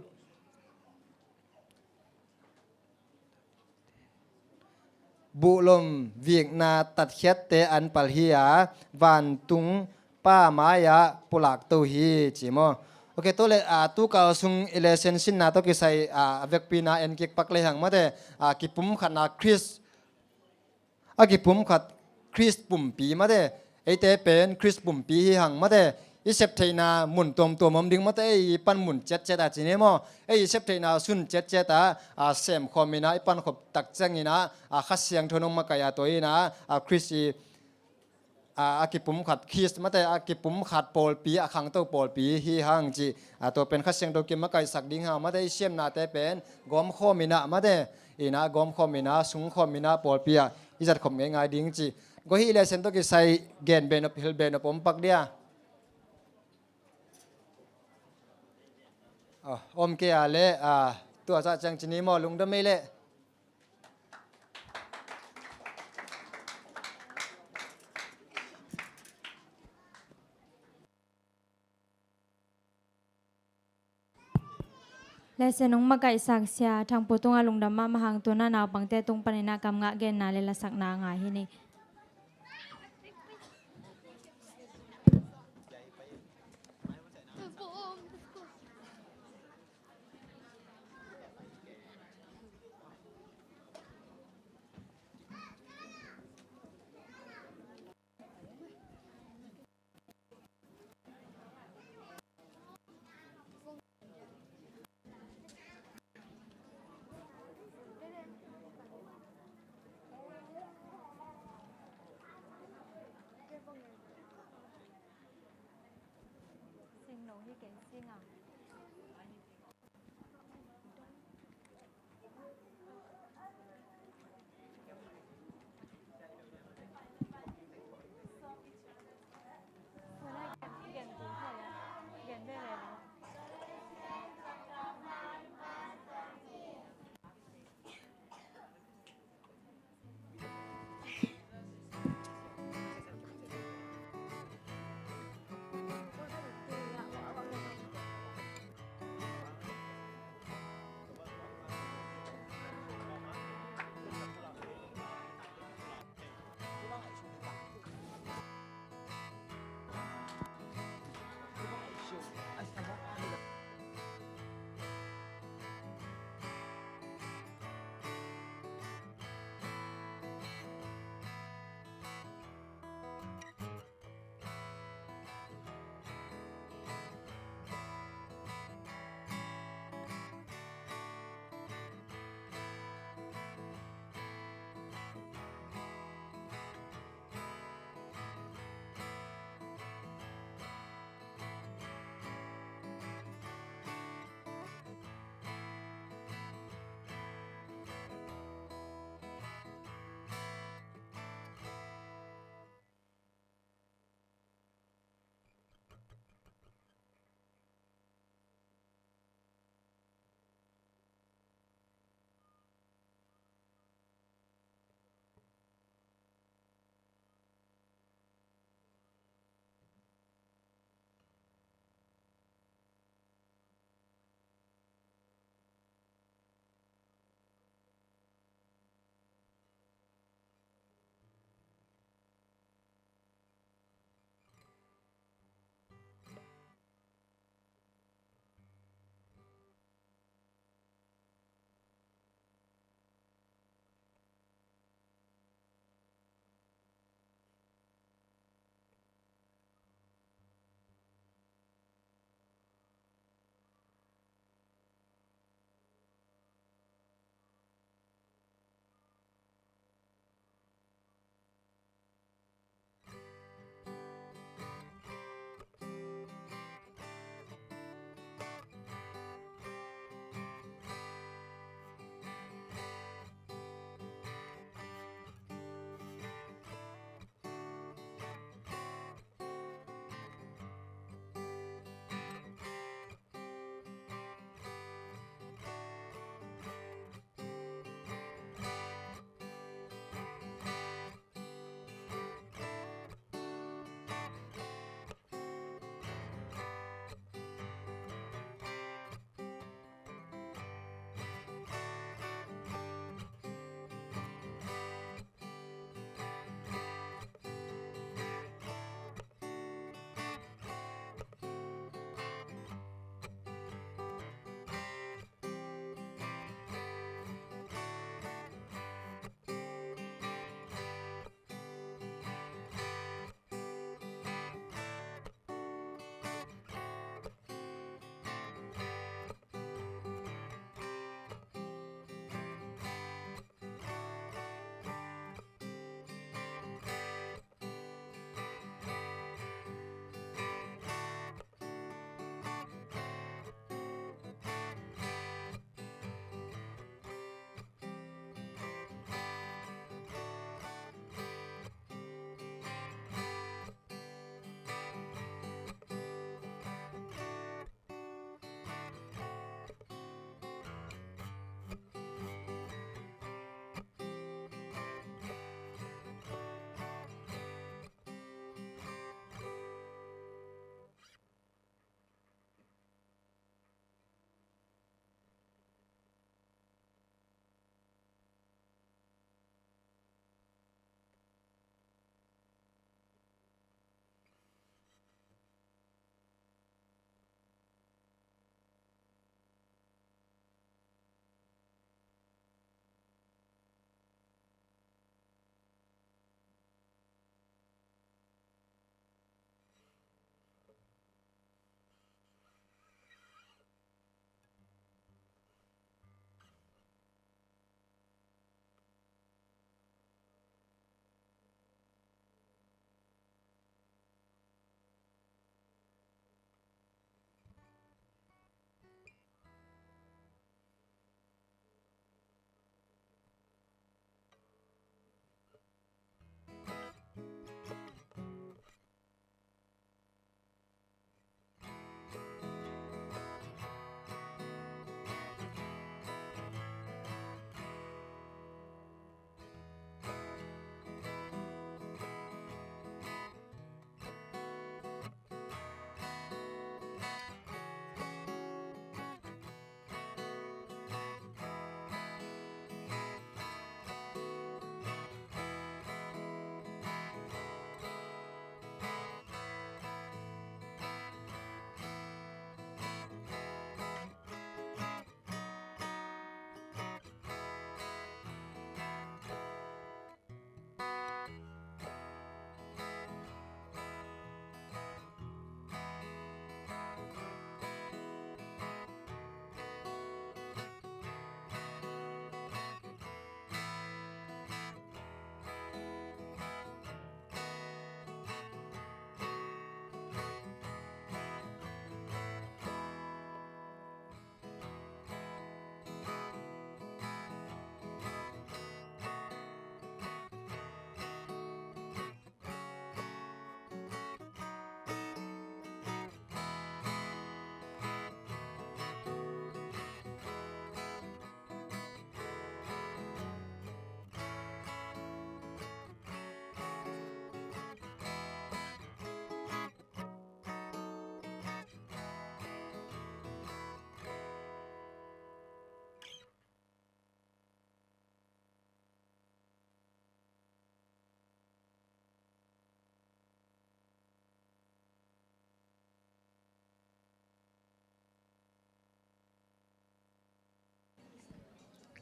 buhlom vikna tatkhiatte anpal hi a, vantung pa mai-ah pulakto hi ci maw? Ok, tua le, a, tukal sung i lesson sinna tawh kisai, a, a vekpi-in a en kik pak lehang mate, a, kipumkhatna Khrist, a kipumkhat Khrist pumpi mate, eite pen Khrist pumpi hi hang mate, i sep theihna mun tuamtuam om ding mate, ei i pan mun ciatciat a ci ni maw? Ei i sep theihna sun ciatciat a, a, semkhawm in a, i pankhop tak ciangin a, a, Kha Siangtho in hong makaih a, tua in a, a, Khrist i, a, a kipumkhat Khrist mate, a kipumkhat pawlpi, a khangto pawlpi hi hang ci. A, tua pen Kha Siangtho kimakaihsak ding hi hang mate, i siamnate pen gawmkhawm in a mate, in a gawmkhawm in a, sungkhawm in a pawlpi ah i zatkhop ngeingai ding ci. Gua hi, lesson tawh kisai gen behnop, hilh behnop om pak dia? A, om kei a leh, a, tua zah ciang ci ni maw, lungdam ei leh. Lesson hong makaihsak Sia Thang Pu tungah lungdam mahmah hang, tu-in a naupangte tung panin a kam ngah genna le lasakna a ngai hi ni.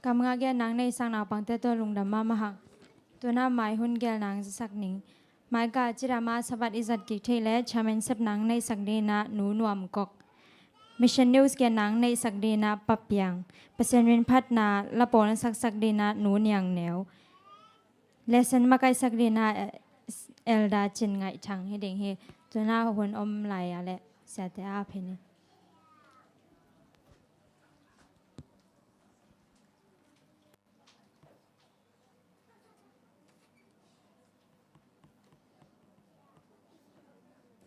Kam nga gen nang neihsak naupangte tawh lungdam mahmah hang. Tuna mai hun gel nang zasak ning. Mai ka cidama sabat i zat kik theih le chairman sep nang neihsak dina Nu Nuam Kok. Mission News gen nang neihsak dina Pa Piang. Pasian min phatna lapawl na saksak dina Nu Niang Neu. Lesson makaihsak dina Elder Cin Ngaih Thang hi ding hi. Tuna hun om lai a le siate a phenin.